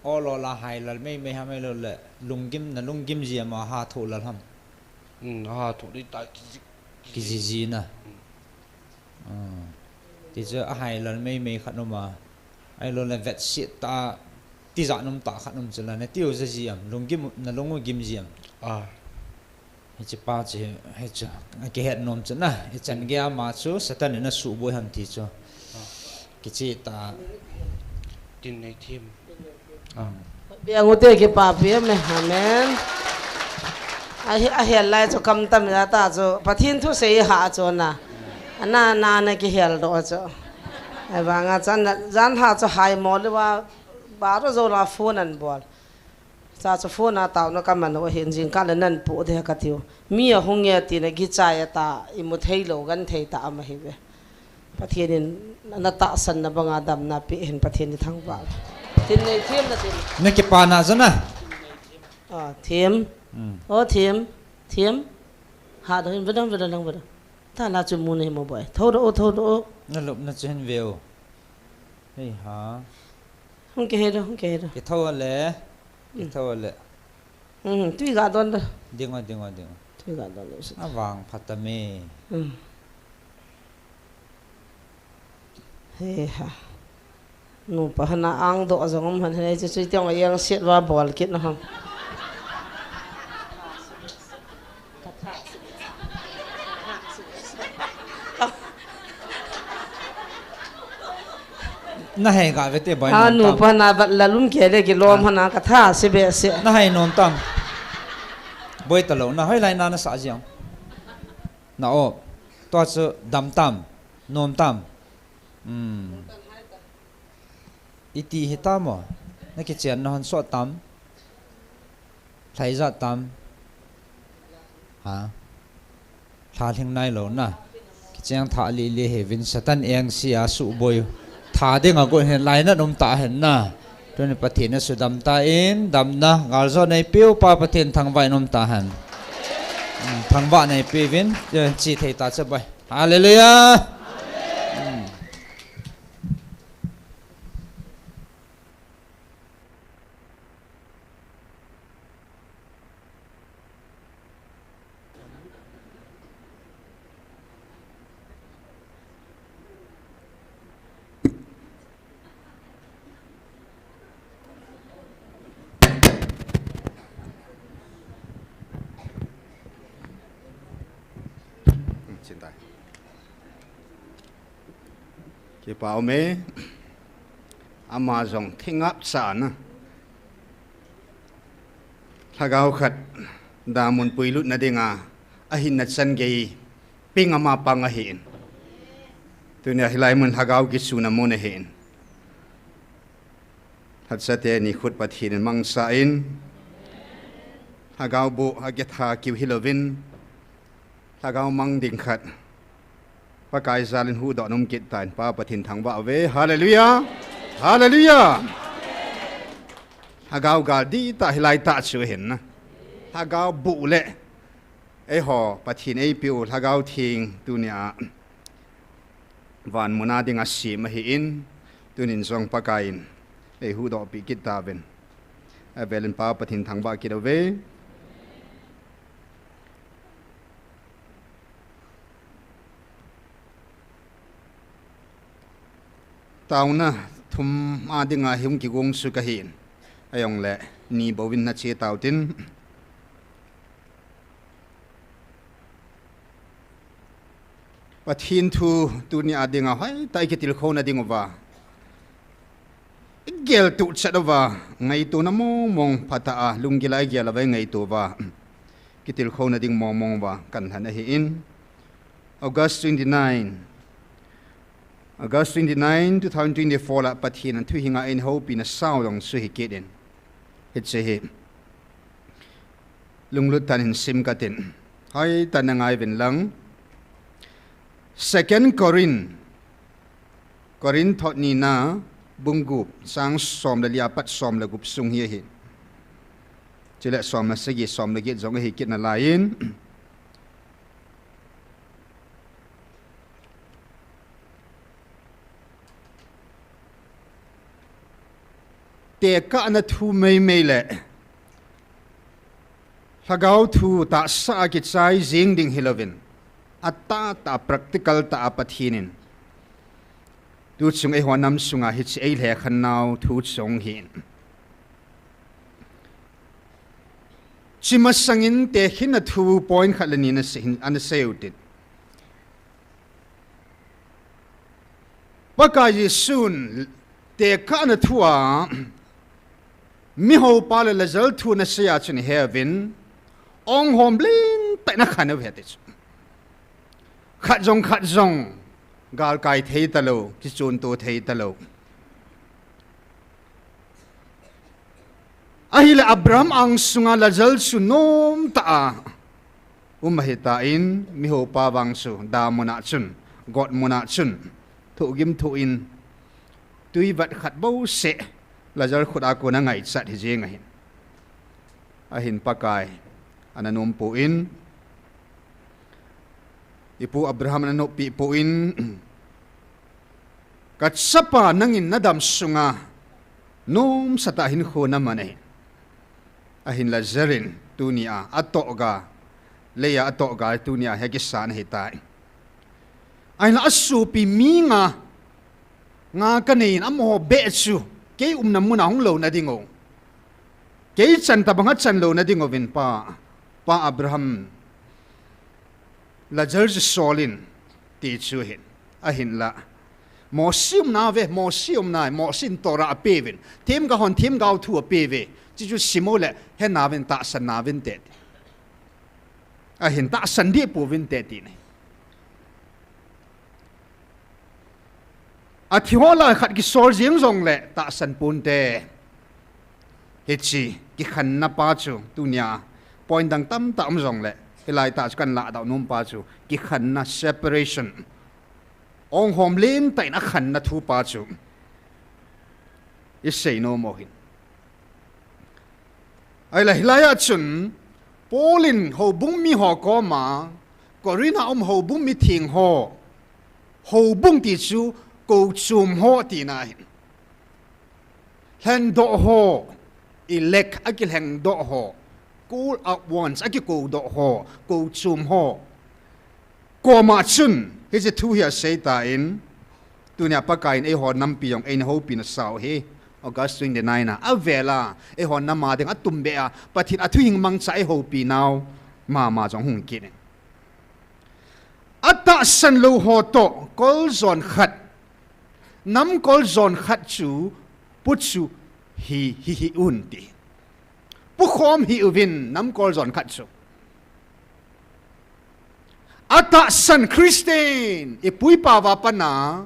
O lo la hai lal mei mei ham, ai lo le. Lunggim na lunggim ji ama ha thoh lal ham. Hmm, ha thoh di ta ki ji. Ki ji ji na. Hmm. Ah. Ti chu a hai lal mei mei khat um a. Ai lo le vetsit ta, tijat um ta khat um chu la, na tiu ja ji am, lunggim, na lung u gim ji am. Ah. Hiche pa chu, hiche, a kihet nom chu na, i chan gei ama chu, Satan in a suboi ham ti chu. Ah. Kichi ta. Tin nei thim. Ah. Biang u te kipapi em, amen. A hi, a hel lai chu kam tam ja ta chu, Pathen thu sei ha chu na. Ana, na, na kihel doh chu. Ahivanga chan na, jan ha chu hai mo le va, baro jo la phone an bol. Cha chu phone a taona ka man u ahin jingkah le nan pu de ka tiu. Mi ahung e ti na gichai a ta, imu thei lou, gan thei ta ama hi ve. Pathen in na tahsan na banga damna pe hin Pathen i thangvah. Tin nei thim na tin. Na kipa na jana. Ah, thim. Hmm. Oh, thim. Thim. Ha dang, vedang, vedang, vedang. Ta la chu mu na hi mo boi. Tho do, tho do. Na lop na chen ve o. Hei ha. Hung ke he do, hung ke he do. Ke tho le. Ke tho le. Hmm, tui ga don da. Ding o, ding o, ding o. Tui ga don da. A vang phat ta me. Hmm. He ha. Nupa hana ang do jong um han he chu chu tiang a yang siat va bol kit na ham. Na hei ga ve te bai. A, nom tam. Nupa na bat la lum ke le ki lom. A. Hana ka tha se be se. Na hei nom tam. Boi ta lo, na hoi lai na na sa jiang. Na o. Tua chu dam tam. Nom tam. Hmm. Iti hi tam o. Na kichen na hon so tam. Lhai ja tam. Ha. Lha lhing nai lo na. Kicheng tha li li he vin Satan eng si a suboi. Tha ding a go hen lai na nom ta hen na. Tuni Pathen a sudam ta in, damna, galjo nei piu pa Pathen thangvah in um ta hen. Hmm, thangvah nei piu vin, eh, chi thei ta che bai. Hallelujah. Hmm. Kipa um e, ama jong thingap cha na. Lhagao khat damun puilut na dinga, ahin na chan gei, ping ama pang ahin. Tunia hilai mun lhagao kisu na mun ahin. Lhacha te ni khut Pathen in mangsa in. Lhagao bu a kitha kiu hilovin. Lhagao mang ding khat. Pakai jal in huhdoh nom kit ta in Pa Pathen thangvah uve. Hallelujah. Hallelujah. Lhagao gal di ta hilai ta chu hin na. Lhagao bu le. Eiho Pathen eipiu Lhagao Theng tunia. Van muna dinga sem ahin. Tunin jong Pakai in. Eihuhdoh pi kit ta uvin. Avel in Pa Pathen thangvah kit uve. Taona thum a dinga hung kigong su kahin. Ajongle ni bouvin na che tau tin. Pathen thu tunia dinga hoitah a kitilkhouna ding uva. Geltuh chet uva, ngaitona mongmong phatah a, lunggil a igel uva ingaito uva, kitilkhouna ding mongmong uva kan lhen ahin. August twenty-nine, August twenty-nine, two thousand twenty-four lah Pathen in thuhing a eina houpina sao jong chu hi kit in. Hiche hi lunglut tah in hin sim katin. Hoitah in na ngai uvin lang. Second Corinth, Corinth thot nina, bung gup, chang som le li a pat som le gup sung hi ahi. Chule som le sagi, som le get jong ahi kit nalai in. Tekahna thu meimei le Lhagao thu tahsa a kichai jing ding hilouvin, atahtah a practical tah a Pathen in tuchung eiho nam sunga hiche eilhekhen nau thu chu ahin. Hiche masangin tekhinna thu point khat le ni ana sei, ana sei utin. Pakai Jesun tekahna thu a mihoupa le Lazar thu ana sei a chun ihe uvin, onghom lentah in akhen uve ti chu. Khat jong khat jong galkai thei talou, kichonto thei talou. Ahile Abraham angsunga Lazar chu nomtah a um ahitan, mihoupa vang chu damun a chun, gotmun a chun, thohgim thoh in, twivat khat bouseh Lazar khut a kon angaichat hijeng ahin. Ahin Pakai ana nompoi, ipu Abraham ana noppeh poi, kachapa nangin nadam sunga nomsatah a hinkho naman ahi. Ahin Lazar in tunia atohga, leiya atohga tunia hi akisan ahitai. Ahinla asopi mi nga, nga kanei in amaho beh chu kei umna muna hung louna ding u, kei chan tobanga chan louna ding uvin pa, pa Abraham, Lazar chu sol in ti chu ahin. Ahinla Mosi umna ve, Mosi umna, Mosi in Torah apeuvin, themgao hon themgao thu apeuve, chuchu simuleh henauvin, tahsannauvin te ti. Ahin tahsan deh pouvinte ti ahi. Athi ho lah khat kisol jeng jongle tahsan ponte. Hiche kikhenna pa chu tunia point dang tamtah um jongle, hilai tah chu kan lahdoh nom pa chu kikhenna, separation, onghom lentah in akhenna thu pa chu isei nom u ahin. Ahile hilai a chun Paul in houbung miho koma, Corinth a um houbung mitheng ho, houbung ti chu kouchom ho tina ahin. Lhengdoh ho, elect, akilhengdoh ho, called out ones, akikoudoh ho, kouchom ho koma chun hiche thu hi aseitan, tunia Pakai in eiho nampi jong eina houpina sao hi, August twenty-nine a, avel a eiho nam a dinga atumbeh a Pathen in athuhing mangcha a eihoupi nau mama jong hung kit in. Atahsan lou ho toh koljon khat, namkol jon khat chu pu chu hi, hi, hih un ti. Pukhom hih uvin namkol jon khat chu. Atahsan Christian, ipu ipa uva pat a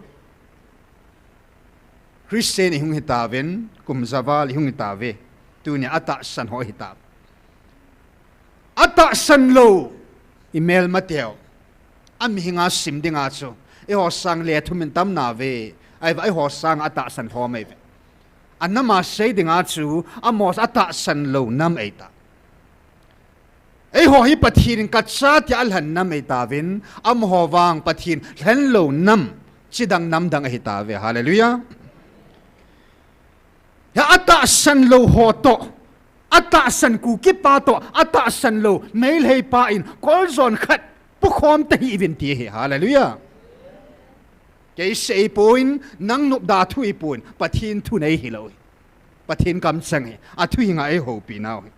Christian ihung hitauvin, kum javal ihung hitauve. Tunia atahsan ho ihitauve. Atahsan lou imelmateu, amihing a sim dinga chu eiho sang le thum in tam nauve. Ahivang eiho sang atahsan lhom eive. Anam a sei dinga chu amaho atahsan lou nam eita. Eiho hi Pathen in kacha tia alhen nam eitauvin, amaho vang Pathen lhen lou nam, chidang nam dang ahitauve. Hallelujah. Hi atahsan lou ho toh, atahsan Kuki pa toh atahsan lou Meitei pa in koljon khat pukhom tahih uvin ti ahi. Hallelujah. Kei sei poi, nang nopda thu ahipoi, Pathen thunei hilou hi. Pathen kamcheng hi, athuhing a eihoupi nau hi.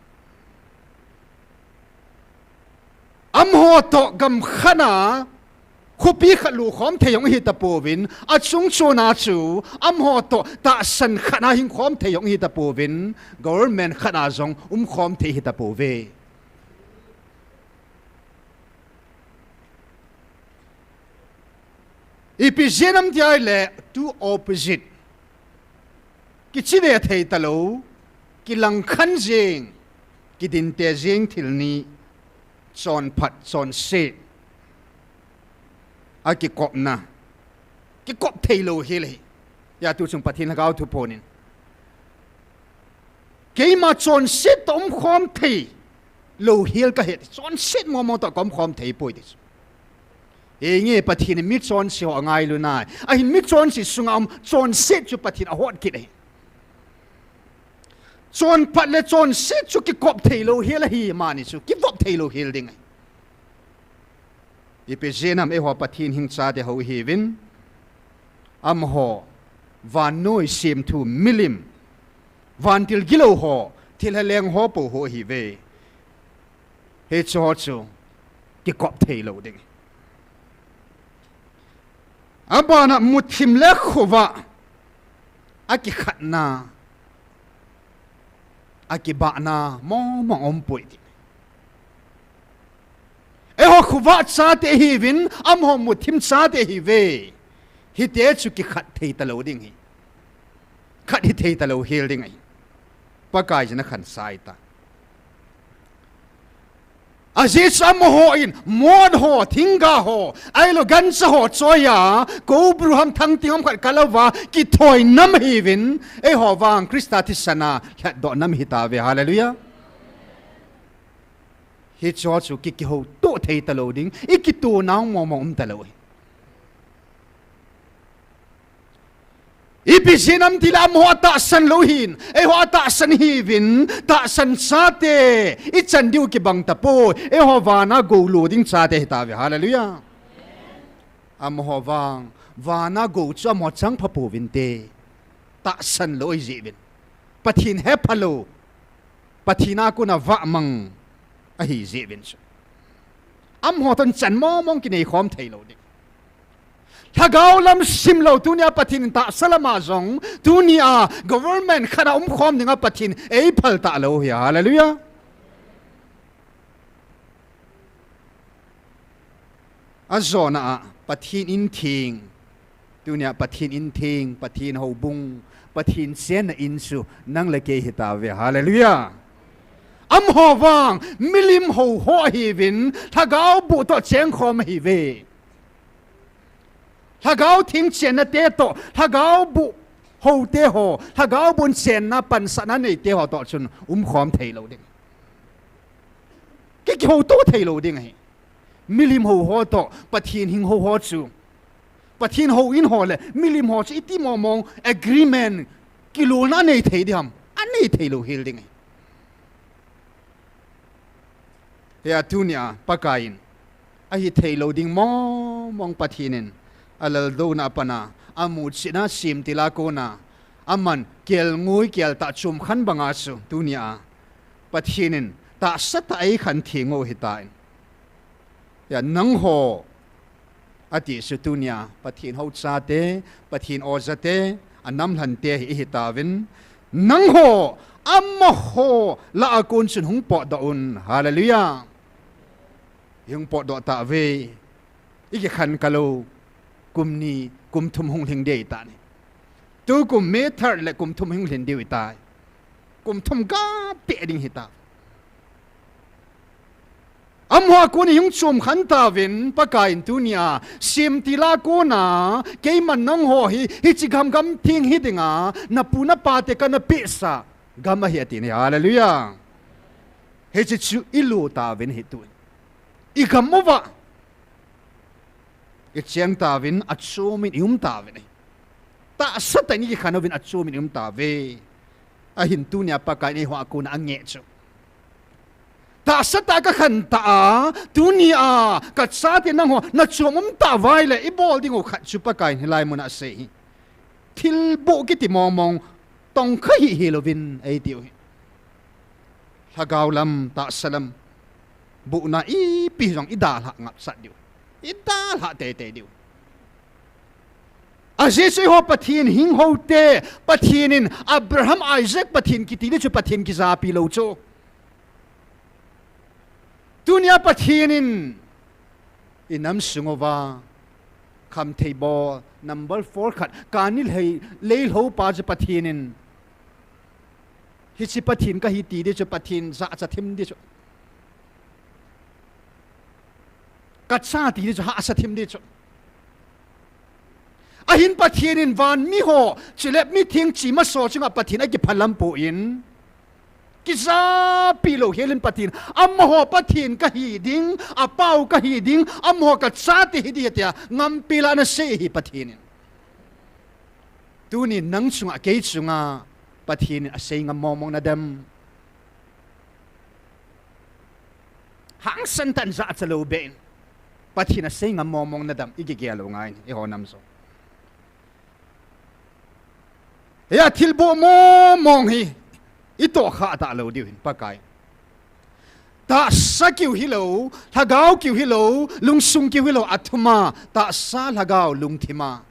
Amaho toh gam khat a Khopi khat lukhom thei jong hitapouvin, achungchona chu amaho toh tahsan khat a hingkhom thei jong hitapouvin, government khat a jong umkhom thei hitapouve. Ipi jeh ham tia ahile, two opposite. Kichide thei talou, kilangkhan jeng, kidinte jeng thil ni, chonphat, chonset, akikopna, kikop thei louhel ahi. Hia tuchung Pathen Lhagao thu phonin. Keima chonset toh umkhom thei louhel kahi, chonset momo toh kaumkhom thei poi ti chu. Henge Pathen in michonse ho angailu nai. Ahin michonse sunga um chonset chu Pathen ahot kit ahi. Chonphat le chonset chu kikop thei louhel ahi mani chu. Kivop thei louhel ding ahi. Ipi jeh ham eiho Pathen hing chate ho ihiuvin. Amaho vannoi semthu milim. Vantil gilou ho, thilha leng ho pou ho ihiuve. Hiche ho chu kikop thei lou ding. Abana muthim le khovah akikhatna, akibahna momo umpoi ti. Eiho khovah chate ihiuvin, amaho muthim chate ihiuve. Hiti chu kikhat thei talou ding ahi. Khat hithei talou hel ding ahi. Pakai jin akhansa ahitai. Ajeh chu amaho in, mot ho, thingga ho, ahilou gancha ho choiya, kobru ham thangting ham khat kalouva, kithoi nam ihiuvin, eiho vang Christa thisana lhatdoh nam ihitauve, hallelujah. Hiche ho chu ki, kihoutoh thei talou ding, ikitoh nau momo um talou ahi. Ipi jeh ham tile amaho atahsan lou ahin, eiho atahsan ihiuvin, tahsan chate, ichan diu kibang tapoi, eiho vana gou lo ding chate ihitauve, hallelujah. Amaho vang, vana gou chu amaho chang phapouvinte, tahsan lou ahijeh uvin. Pathen hephalou, Pathen a kona vahmang ahijeh uvin chu. Amaho toh chan momo kineikhom thei lou ding. Lhagao lam simlou tunia Pathen in tahsa lama jong, tunia government khat a umkhom dinga Pathen eiphal talou ahi, hallelujah. Ajona a, Pathen in theng, tunia Pathen in theng, Pathen houbung, Pathen chenna in chu nang le kei ihitauve, hallelujah. Amaho vang, milim houho ahiuvin, lhagao boh toh chengkhom ahiuve. Lhagao theng chennate toh, lhagao boh houte ho, lhagao boh chenna pansahna neite ho toh chun umkhom thei lou ding. Ki, kihoutoh thei lou ding ahi. Milim houho toh, Pathen hing houho chu. Pathen houin ho le, milim ho chu iti momo agreement, kilona anei thei ding ham, anei thei lou hel ding ahi. Hia tunia, Pakai in, ahithei lou ding momo Pathen in, alaldouna a pat a, amuchetna semtil a kona, aman kelngoi keltah chomkhat banga chu, tunia, Pathen in, tahsa tah a eikhen theng u ahitan. Hia nangho, ati chu tunia, Pathen hou chate, Pathen o jate, anam lhante hi ihitauvin. Nangho, amaho, lah a kon chun hung potdoh un. Hallelujah. Hung potdoh tauve. Ikikhen kalou. Kum ni, kum thum hung lhing ding ahitan. Tukum May third le kum thum hung lhing ding ahitai. Kum thum gah peh ding ahitai. Amaho a kon ihung chomkhat tauvin, Pakai in tunia, semtil a kona, keiman nangho hi, hiche gam gam theng hi dinga, napu napa te kana pehsa, gam ahi atin ahi, hallelujah. Hiche chu ilu tauvin ahi tu. Igam uva. Icheng tauvin, achomin ium tauvin ahi. Tahsa tah in ikikhen uvin achomin ium tauve. Ahin tunia Pakai in eiho a kona angeh chu. Tahsa tah a kakhen ta a, tunia, kachate nangho, nachom um tauva ahile, ibol ding u khat chu Pakai in hilai muna asei hi. Thilboh kiti mong mong, tongkha hih hih louvin, eitiu hi. Lhagao lam, tahsa lam, bohna ipi jong idalhah ngapsah diu. Tin dalha teitei diu. Ajeh chu eiho Pathen hing houte, Pathen in Abraham, Isaac Pathen kiti ding chu Pathen kijapi lou chu. Tunia Pathen in inam sung uva khamthei bol number four khat, kani lei, leilhou pa chu Pathen in, hiche Pathen kahi ti ding chu Pathen jahcha thim ding chu. Kacha ti ding chu hahsa thim ding chu. Ahin Pathen in van mi ho, chule mitheng chima so chunga Pathen akiphalam poi. Kijapi lou helin Pathen, amaho Pathen kahi ding, apau kahi ding, amaho kachate hi ding ahi tia, ngampi la ana sei ahi Pathen in. Tuni nang chunga, kei chunga, Pathen in asei ngam mong mong nadem. Hangsan tah in jahcha lou beh in. Pathen asei ngam mong mong nadem, igel gel u ngai, eiho nam jong. Hia thilboh mong mong hi, itoh kha talou diu hin, Pakai. Tahsa kiu hilou, lhagao kiu hilou, lungsung kiu hilou, athum a, tahsa lhagao lungthim a.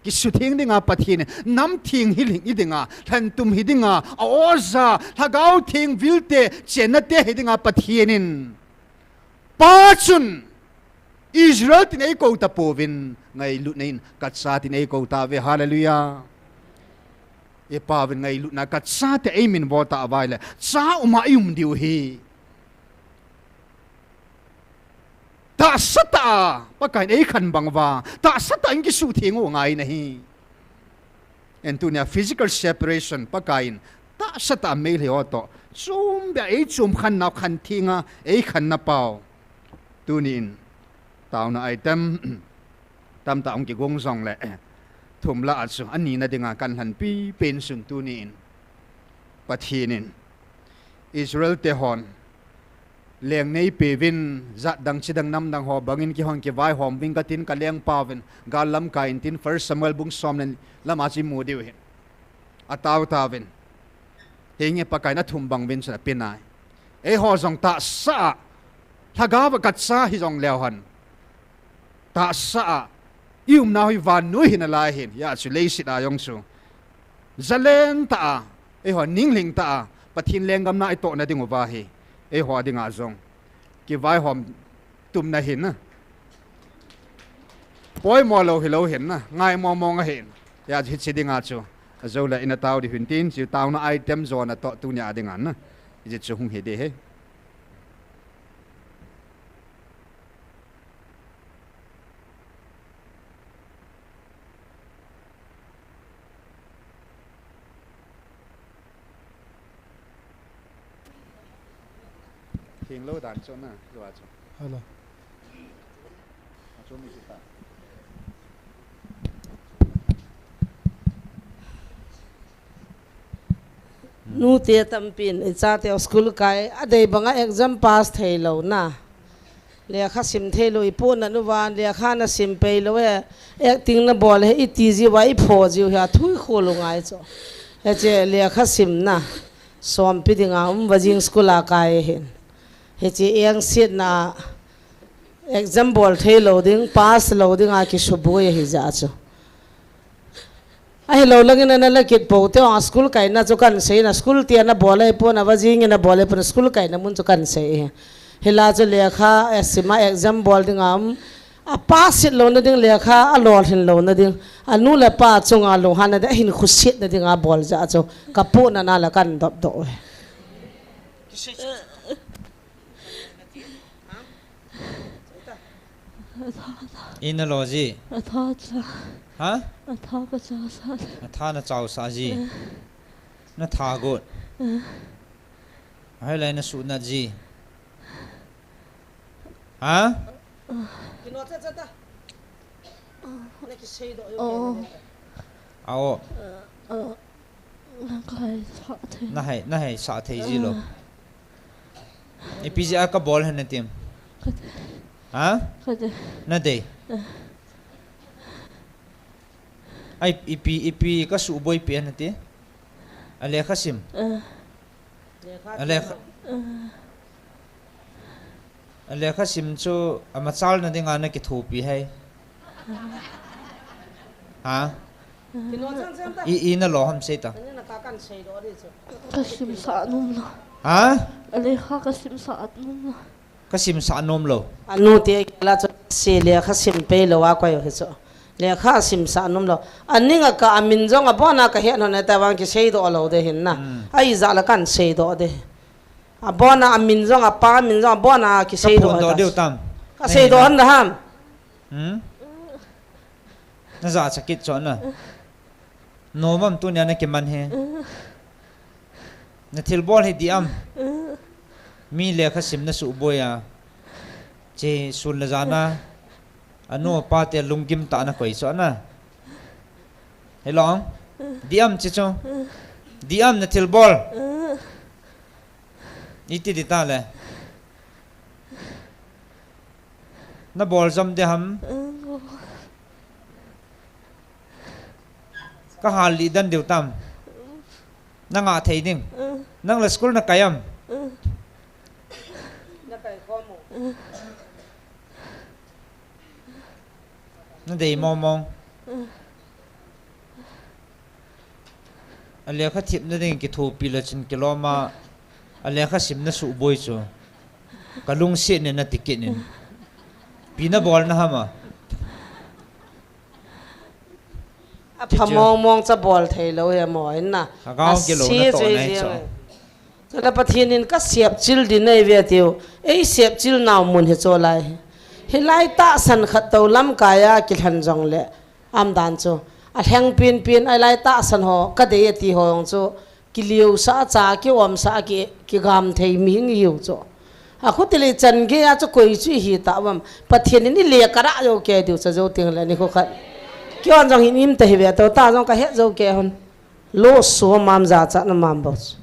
Kisutheng dinga Pathen, namtheng hi, hi dinga, lhantum hi dinga, a-oja, lhagao theng vilte, chennate hi dinga Pathen in. Pa chun, Israel tin eikou tapouvin, ngailutna in, kacha tin eikou tauve, hallelujah. Ipauvin ngailutna, kachate eiminvo tauva ahile, cha uma ium diu ahi. Tahsa tah a, Pakai in eikhen bang uva, tahsa tah in kisutheng u ngai nahi. En tunia physical separation, Pakai in tahsa tah a Meitei ho toh, chom beh a eichom khen nau khen theng a, eikhen nau. Tuni in, taona item, tamtah hung kigong jongle, thum lah a chu, anina dinga kan lhanpi pen sun tuni in, Pathen in, Israel te hon, leng neipeuvin, jat dang chi dang nam dang ho bangin keihon kivaihom uvin katin kalengpauvin, gal lamkai in tin First Samuel bung som le ni lama chu imu diu ahin. Atao tauvin. Hinge Pakai in athum bang uvin chun ape nai. Eiho jong tahsa a, lhagao a kacha hijong leu hen. Tahsa a, iumnau hi vannoi hi nalai hin, hia chu leiset a jong chu. Jalen tah a, eiho ninglhing tah a, Pathen lenggam na itohna diuva hi, eiho dinga jong. Kivaihom tumna hin na. Poimo lou hilou hin na, ngai mong mong ahin. Hia chu hiche dinga chu, ajou le ina tao diu hin tin, chu taona item jona toh tunia dinga na. Hiche chu hung hi ding ahi. Hinglou dan chu na, lua chu. Hello. Achu mi chu ta. Nute tampin, ichate school kai, adei banga exam pass theilou na. Lekha sim theilou, ipu nanu van, lekha nasim peilou e, acting nabol e, iti jiuva, ipho jiu hi, athui khol u ngai chu. Hiche lekha simna, sompi dinga um vajing school a kai ahin. Hiche engsetna, exam bol theilou ding, pass lou dinga kisuboi ahi jeh chu. Ahilou langin ana la kit pou te, a school kaina chu kan sei na, school tia nabol ahipon, avajing in nabol ahipon, school kaina mun chu kan sei e. Hila chu lekha, eh, sima exam bol dinga um, apass it louna ding lekha, alolhin louna ding, anu le apa chunga lunghanna ding, ahinkho setna dinga bol jeh chu, kapu nana la kan dopdoh e. Atha, atha. Ina lo ji. Atha cha. Ha? Atha ka cha sa. Atha na chau sa ji. Eh. Na tha got. Eh. Ahilai na sunat ji. Ha? Kino cha cha ta. Na kisei doh yo. Oh. Ao. Eh, eh. Nahai sah thei. Nahai, nahai sah thei ji lou. Ah. Ipi jeh a kabol hen natim? Kati. Ha? Kati. Nadei. Ah. Ai, ipi, ipi kasuboi pi hen nati? Alekha sim. Ah. Alekha. Ah. Alekha sim chu amachalna dinga nakithopi hai. Ha? I, i nalo ham seita. Kasimsah nom lou. Ha? Alekha kasimsah nom lou. Kasimsah nom lou. Anu te kila chu se lekha sim pei lou a koi hi chu. Lekha simsah nom lou. Aninga ka amin jong abona kahet hon ta vang kiseidoh lou de hin na. Hmm. Aija la kan seidoh de. Abona amin jong apa amin jong abona kiseidoh. Kaphondoh diu tam. Kaseidoh hon da ham. Hmm? Najachat kit chu na. Nom am tunia nakiman hi. Nathilbol hi dih am. Mi lekha sim nasuhboi a. Che sun le jana. Anu apa te lunggim tah a nakoi chu na. Hello. Dih am che chu. Dih am nathilbol. Iti dih ta le. Nabol jom dih ham. Kahal lih den diu tam. Nangah thei ding. Nang le school nakai am. Nadei mong mong. Alekha themna ding kithopi le chun kilom a. Alekha sim nasuhboi chu. Kalungset nin nati kit nin. Ipi nabol na ham a. Apha mong mong cha bol thei lou hi mo in na. Lhagao gilou natoh nai chu. Chule Pathen in kasep chil ding nei ve tiu. Ei sep chil nau mun hi chu lai. Hilai tahsan khat tou lamkai a kilhen jong le. Am dan chu. Alheng pin pin a lai tahsan ho kadei ati ho jong chu. Kiliu sa cha, kiom sa, ki, kigam thei mihing hiu chu. Akhuti le chan gei a chu koi chu hi ta vam. Pathen in ile kara jou kei diu cha jou ting le ni khu khat. Kion jong hin im ta hi ve to ta jong kahet jou kei hon. Lo so mam jachat na mam bou chu.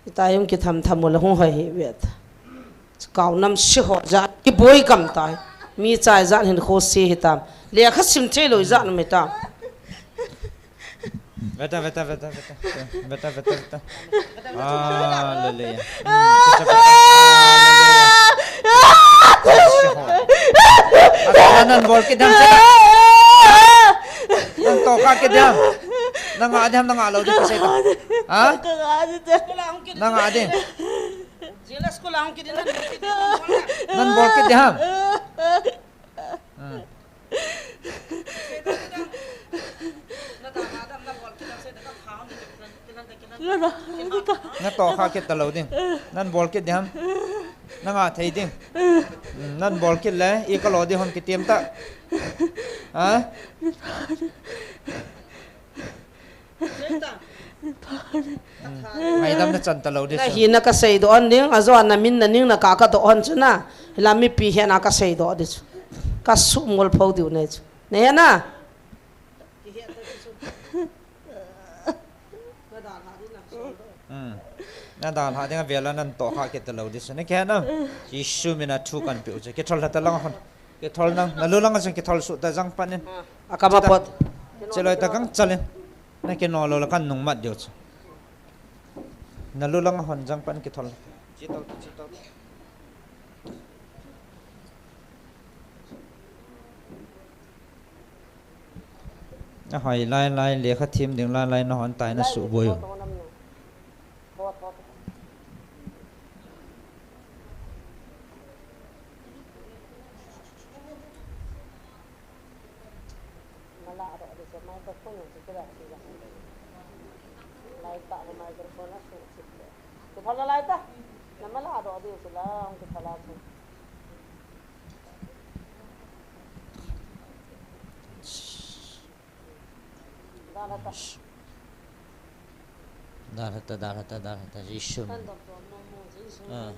Ita jong kitham tham u le hung hoi hi ve ta. Kau nam si ho jat kiboi kam tai. Mi chai jat hin kho si hi tam. Lekha sim thei lou jat na mi tam. Veta, veta, veta, veta. Veta, veta, veta. Hallelujah. Hmm, cha, cha, veta. Hallelujah. Asa nan bol kit dam cha. Nang tohkha kit dam. Nang a dam, nang a lou dam, kasei ta. Ha? Nang a dam. Nan bol kit dam. Hmm. Natohkha kit talou ding. Nan bol kit dam. Nang a thei ding. Hmm, nan bol kit le, i kalo ding hon kitem ta. Ha? Ngaidam na chan talou ding. Na chu. Hi na kasei doh hon ding, ajo na min na ning na ka kadoh hon chu na. Hila mipi hi na kasei doh ding chu. Kasumol pho diu nei chu. Nei na. Hmm. Nadalha ding a vela nan tohkha kit talou ding chu. Nei kihe na. Jesu min a thu kan pe u chu. Kithol lha ta lang hon. Kithol nang. Nalu lang a jong kithol suh ta jang pan in. Akam a pot. Cheloi ta kang chalin. Nakinol lou le kan nung mat diu chu. Nalu lang a hon jang pan kithol. Chitol, chitol. Ahoi lai lai, lekha them ding lai lai, nahon tai nasuhboi u. Dalha ta, dalha ta, dalha ta, Jesu. Ah.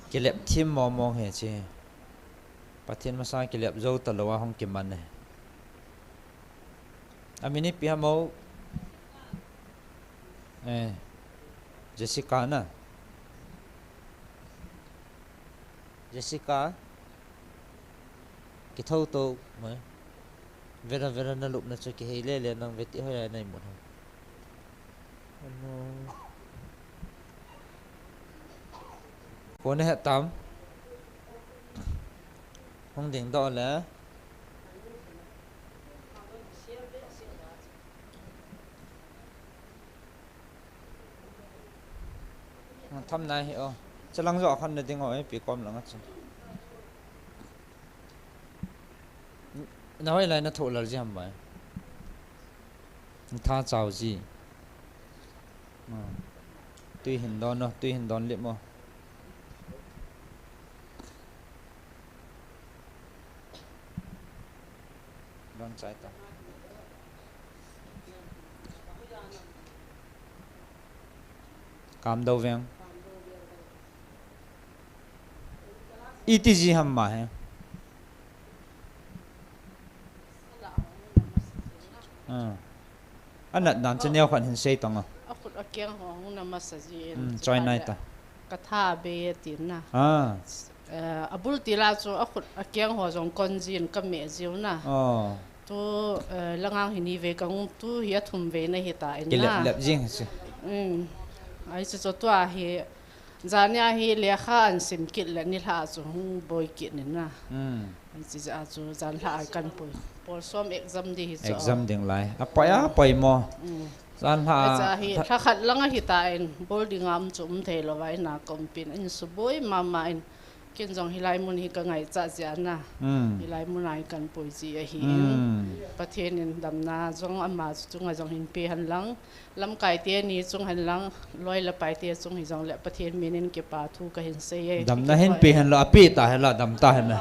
Kilep them mong mong hi chi. Pathen masang kilep jou talou a hung kiman e. Amin ipi ham o? Eh, Jessica na. Jessica. Kithou tou mai. Vera, vera, nalupna chu kihei lele nang, veti hoiya nai mun ham. Ano. Kona het tam. Hung ding doh le. Tham nai hi o. Chalang jo khon na ding o, eh, pi kom lang a chin. Na hoi lai na tho lal ji ham bai. Tha chau ji. Tui hin don no, tui hin don lip mo. Don chai ta. Kam dou veng. Iti ji ham ma he. Anat dan chu neo khan hin sei tong a. A khut a keng ho hung na masa ji in. Choi nai ta. Ka tha be tin na. A bul ti la chu a khut a keng ho jong kon ji in ka me ji u na. Tu, eh, langang hi ni ve ka ngung tu hi a thum ve na hi ta in na. Ki lep lep jing si. Ai chu chu tua hi. Jania hi lekha an sim kit le nilha chu hung boi kit nin na. Hichi ja chu janlha a kan pui. Pol som exam di hi chu. Exam ding lai. A poi a poi mo. Janlha. Hicha hi lha khat lang a hi ta in bol ding am chu um thei lo vai na kompin in su boi mama in kin jong hilai mun hi ka ngai cha jia na. Hilai mun ai kan pui ji a hi in. Pathen in damna jong ama chu chunga jong hin pe han lang. Lamkai te ni chung hen lang, loi le pai te chung hi jong le Pathen min in kipa thu ka hin sei e. Damna hin pe hen lo, a pe ta hen lo, dam ta hen na.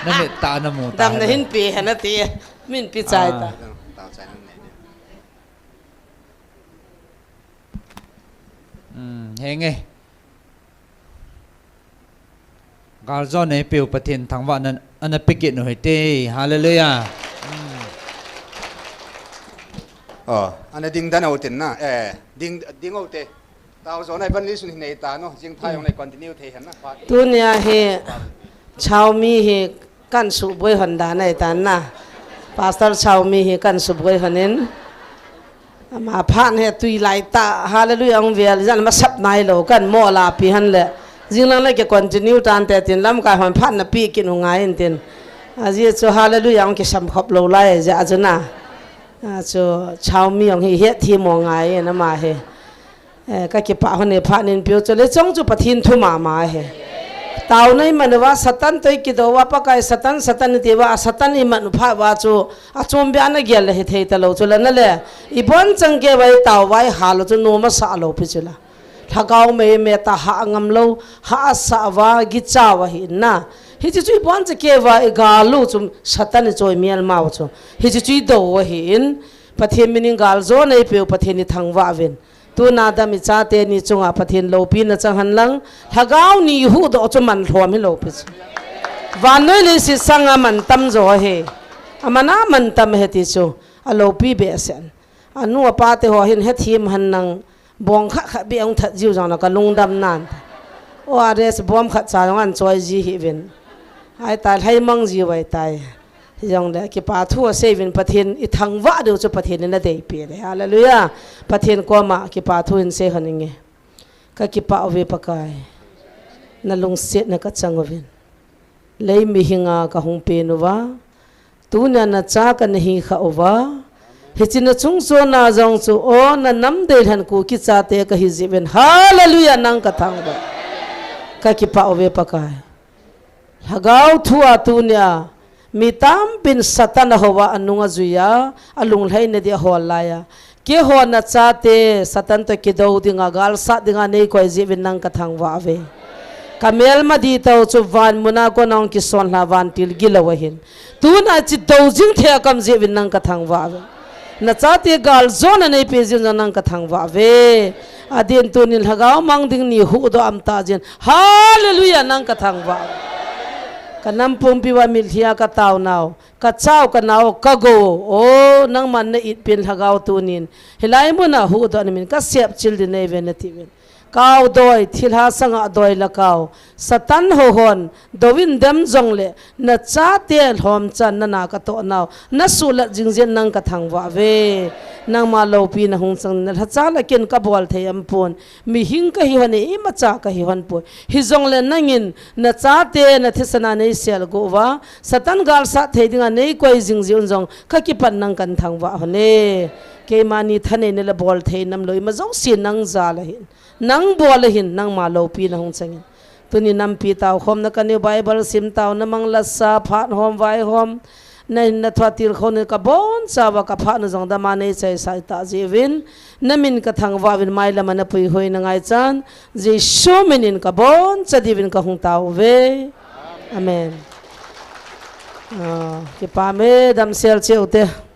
Na met ta na mu ta. Damna hin pe hen a ti. Min pe chai ta. Henge. Gal jo nei peu Pathen thangvah nan ana pe kit nu hite. Hallelujah. Oh, ana ding dan o tin na. Eh, ding, ding o te. Tao jo nai ban li sun hi nei ta no. Jing tha jong nei continue thei hen na. Tunia hi Chaomi hi kan su boi hon da nai ta na. Pastor Chaomi hi kan su boi hon in. Ama phat he tui lai ta, hallelujah, ang vel, jan ma sap nai lo, kan mo la pi han le. Jing lang le ke continue tan te tin lamkai hon phat na pi kin u ngai in tin. A ji chu hallelujah, ang ke sam khop lo lai, ja chu na. A chu Chaomi ang hi het hi mo ngai in ama he. Eh, ka kipa hon e phat nin piu chu le chong chu Pathen thu mama he. Tao nei man va Satan toi kido va Pakai Satan, Satan ti va Satan i man phat va chu A chom bia na gel le hi thei ta lo chu la na le. I bon chang ke vai tao vai ha lo chu nu ma sa lo pi chu la. Lhagao mei me ta ha ngam lo, ha sa va gi cha va hi na. Hi chu chu i bon cha ke va i ga lu chu Satan i choi mial mau chu. Hi chu chu i do va hi in. Pathen min in gal jo nei peu Pathen i thangvah vin. Tuna dam i chate ni chunga Pathen loupina chang hen lang, lhagao ni huhdoh chu man lhom hi loupi chu. Vannoi leiset sanga man tam jo ahi. Aman a man tam ahi ti chu, aloupi behseh in. Anu apa te ho hin hethem hen lang, bong khat khat beh ahung that jiu jong la ka lungdam nan. O R S bom khat cha jong an choi ji hih uvin. Ahi ta lhaimang jiu ahi tai. Hijongle kipa thu asei uvin Pathen i thangvah diu chu Pathen in adeipi le. Hallelujah. Pathen koma kipa thu hin sei hon inge. Ka kipah uve Pakai. Na lungsetna ka chang uvin. Lei mihinga ka hung pen uva. Tunia na cha kana hi kha uva. Hiche na chung chona jong chu o na nam deilhen Kuki chate ka hi jiuvin. Hallelujah nang ka thangvah. Ka kipah uve Pakai. Lhagao thua tunia, mi tampin Satan a houva anung ajui a, alunglhaina di ahol laiya. Keiho na chate, Satan toh kidou dinga, galsat dinga neikoi jiuvin nang ka thangvah uve. Ka melma di tah u chu van muna kona hung kisonlha vantil gilou ahin. Tuna chi dou jing thei a ka um jiuvin nang ka thangvah uve. Na chate galjona neipe jing jong nang ka thangvah uve. Adin tunin lhagao mang ding ni huhdoh a um ta jin. Hallelujah, nang ka thangvah uve. Ka nam pumpi uva mitlhi a ka taonau, ka chau ka nao, ka gou. O, nangman na itpin lhagao tunin. Hilai muna huhdoh na min ka sepchil ding neive nati uvin. Kau doi, thilha sanga doi le kau. Satan ho hon, douvin dem jongle, nachate lhomchan nana katoh nau. Nasuhlat jing jeh in nang kathangvah uve. Nangma loupina hung chang in, nalhacha le ken kabol thei aum pon. Mihing kahi lhon e, imacha kahi lhon poi. Hijongle nangin, nachate, nathisan a neisel got uva. Satan galsat thei dinga neikoi jing jeh un jong, kakipat nang kathangvah lhon e. Keima ni thaneina le bol thei nam lou, ima jouse nang jal ahin. Nang bol ahin, nangma loupina hung chang in. Tuni nampi taokhomna kanei u Bible sim taona mang lasa, phat hom, vai hom. Nahin nathu a tilkhouna kaboncha uva kaphat na jong dama neichaisah tah jeh uvin. Namin kathangvah uvin mailam a napuihoi nangaichan. Jesu min in kaboncha diuvin kahung tao uve. Amen. Ah, kipah e damsel cheh ute.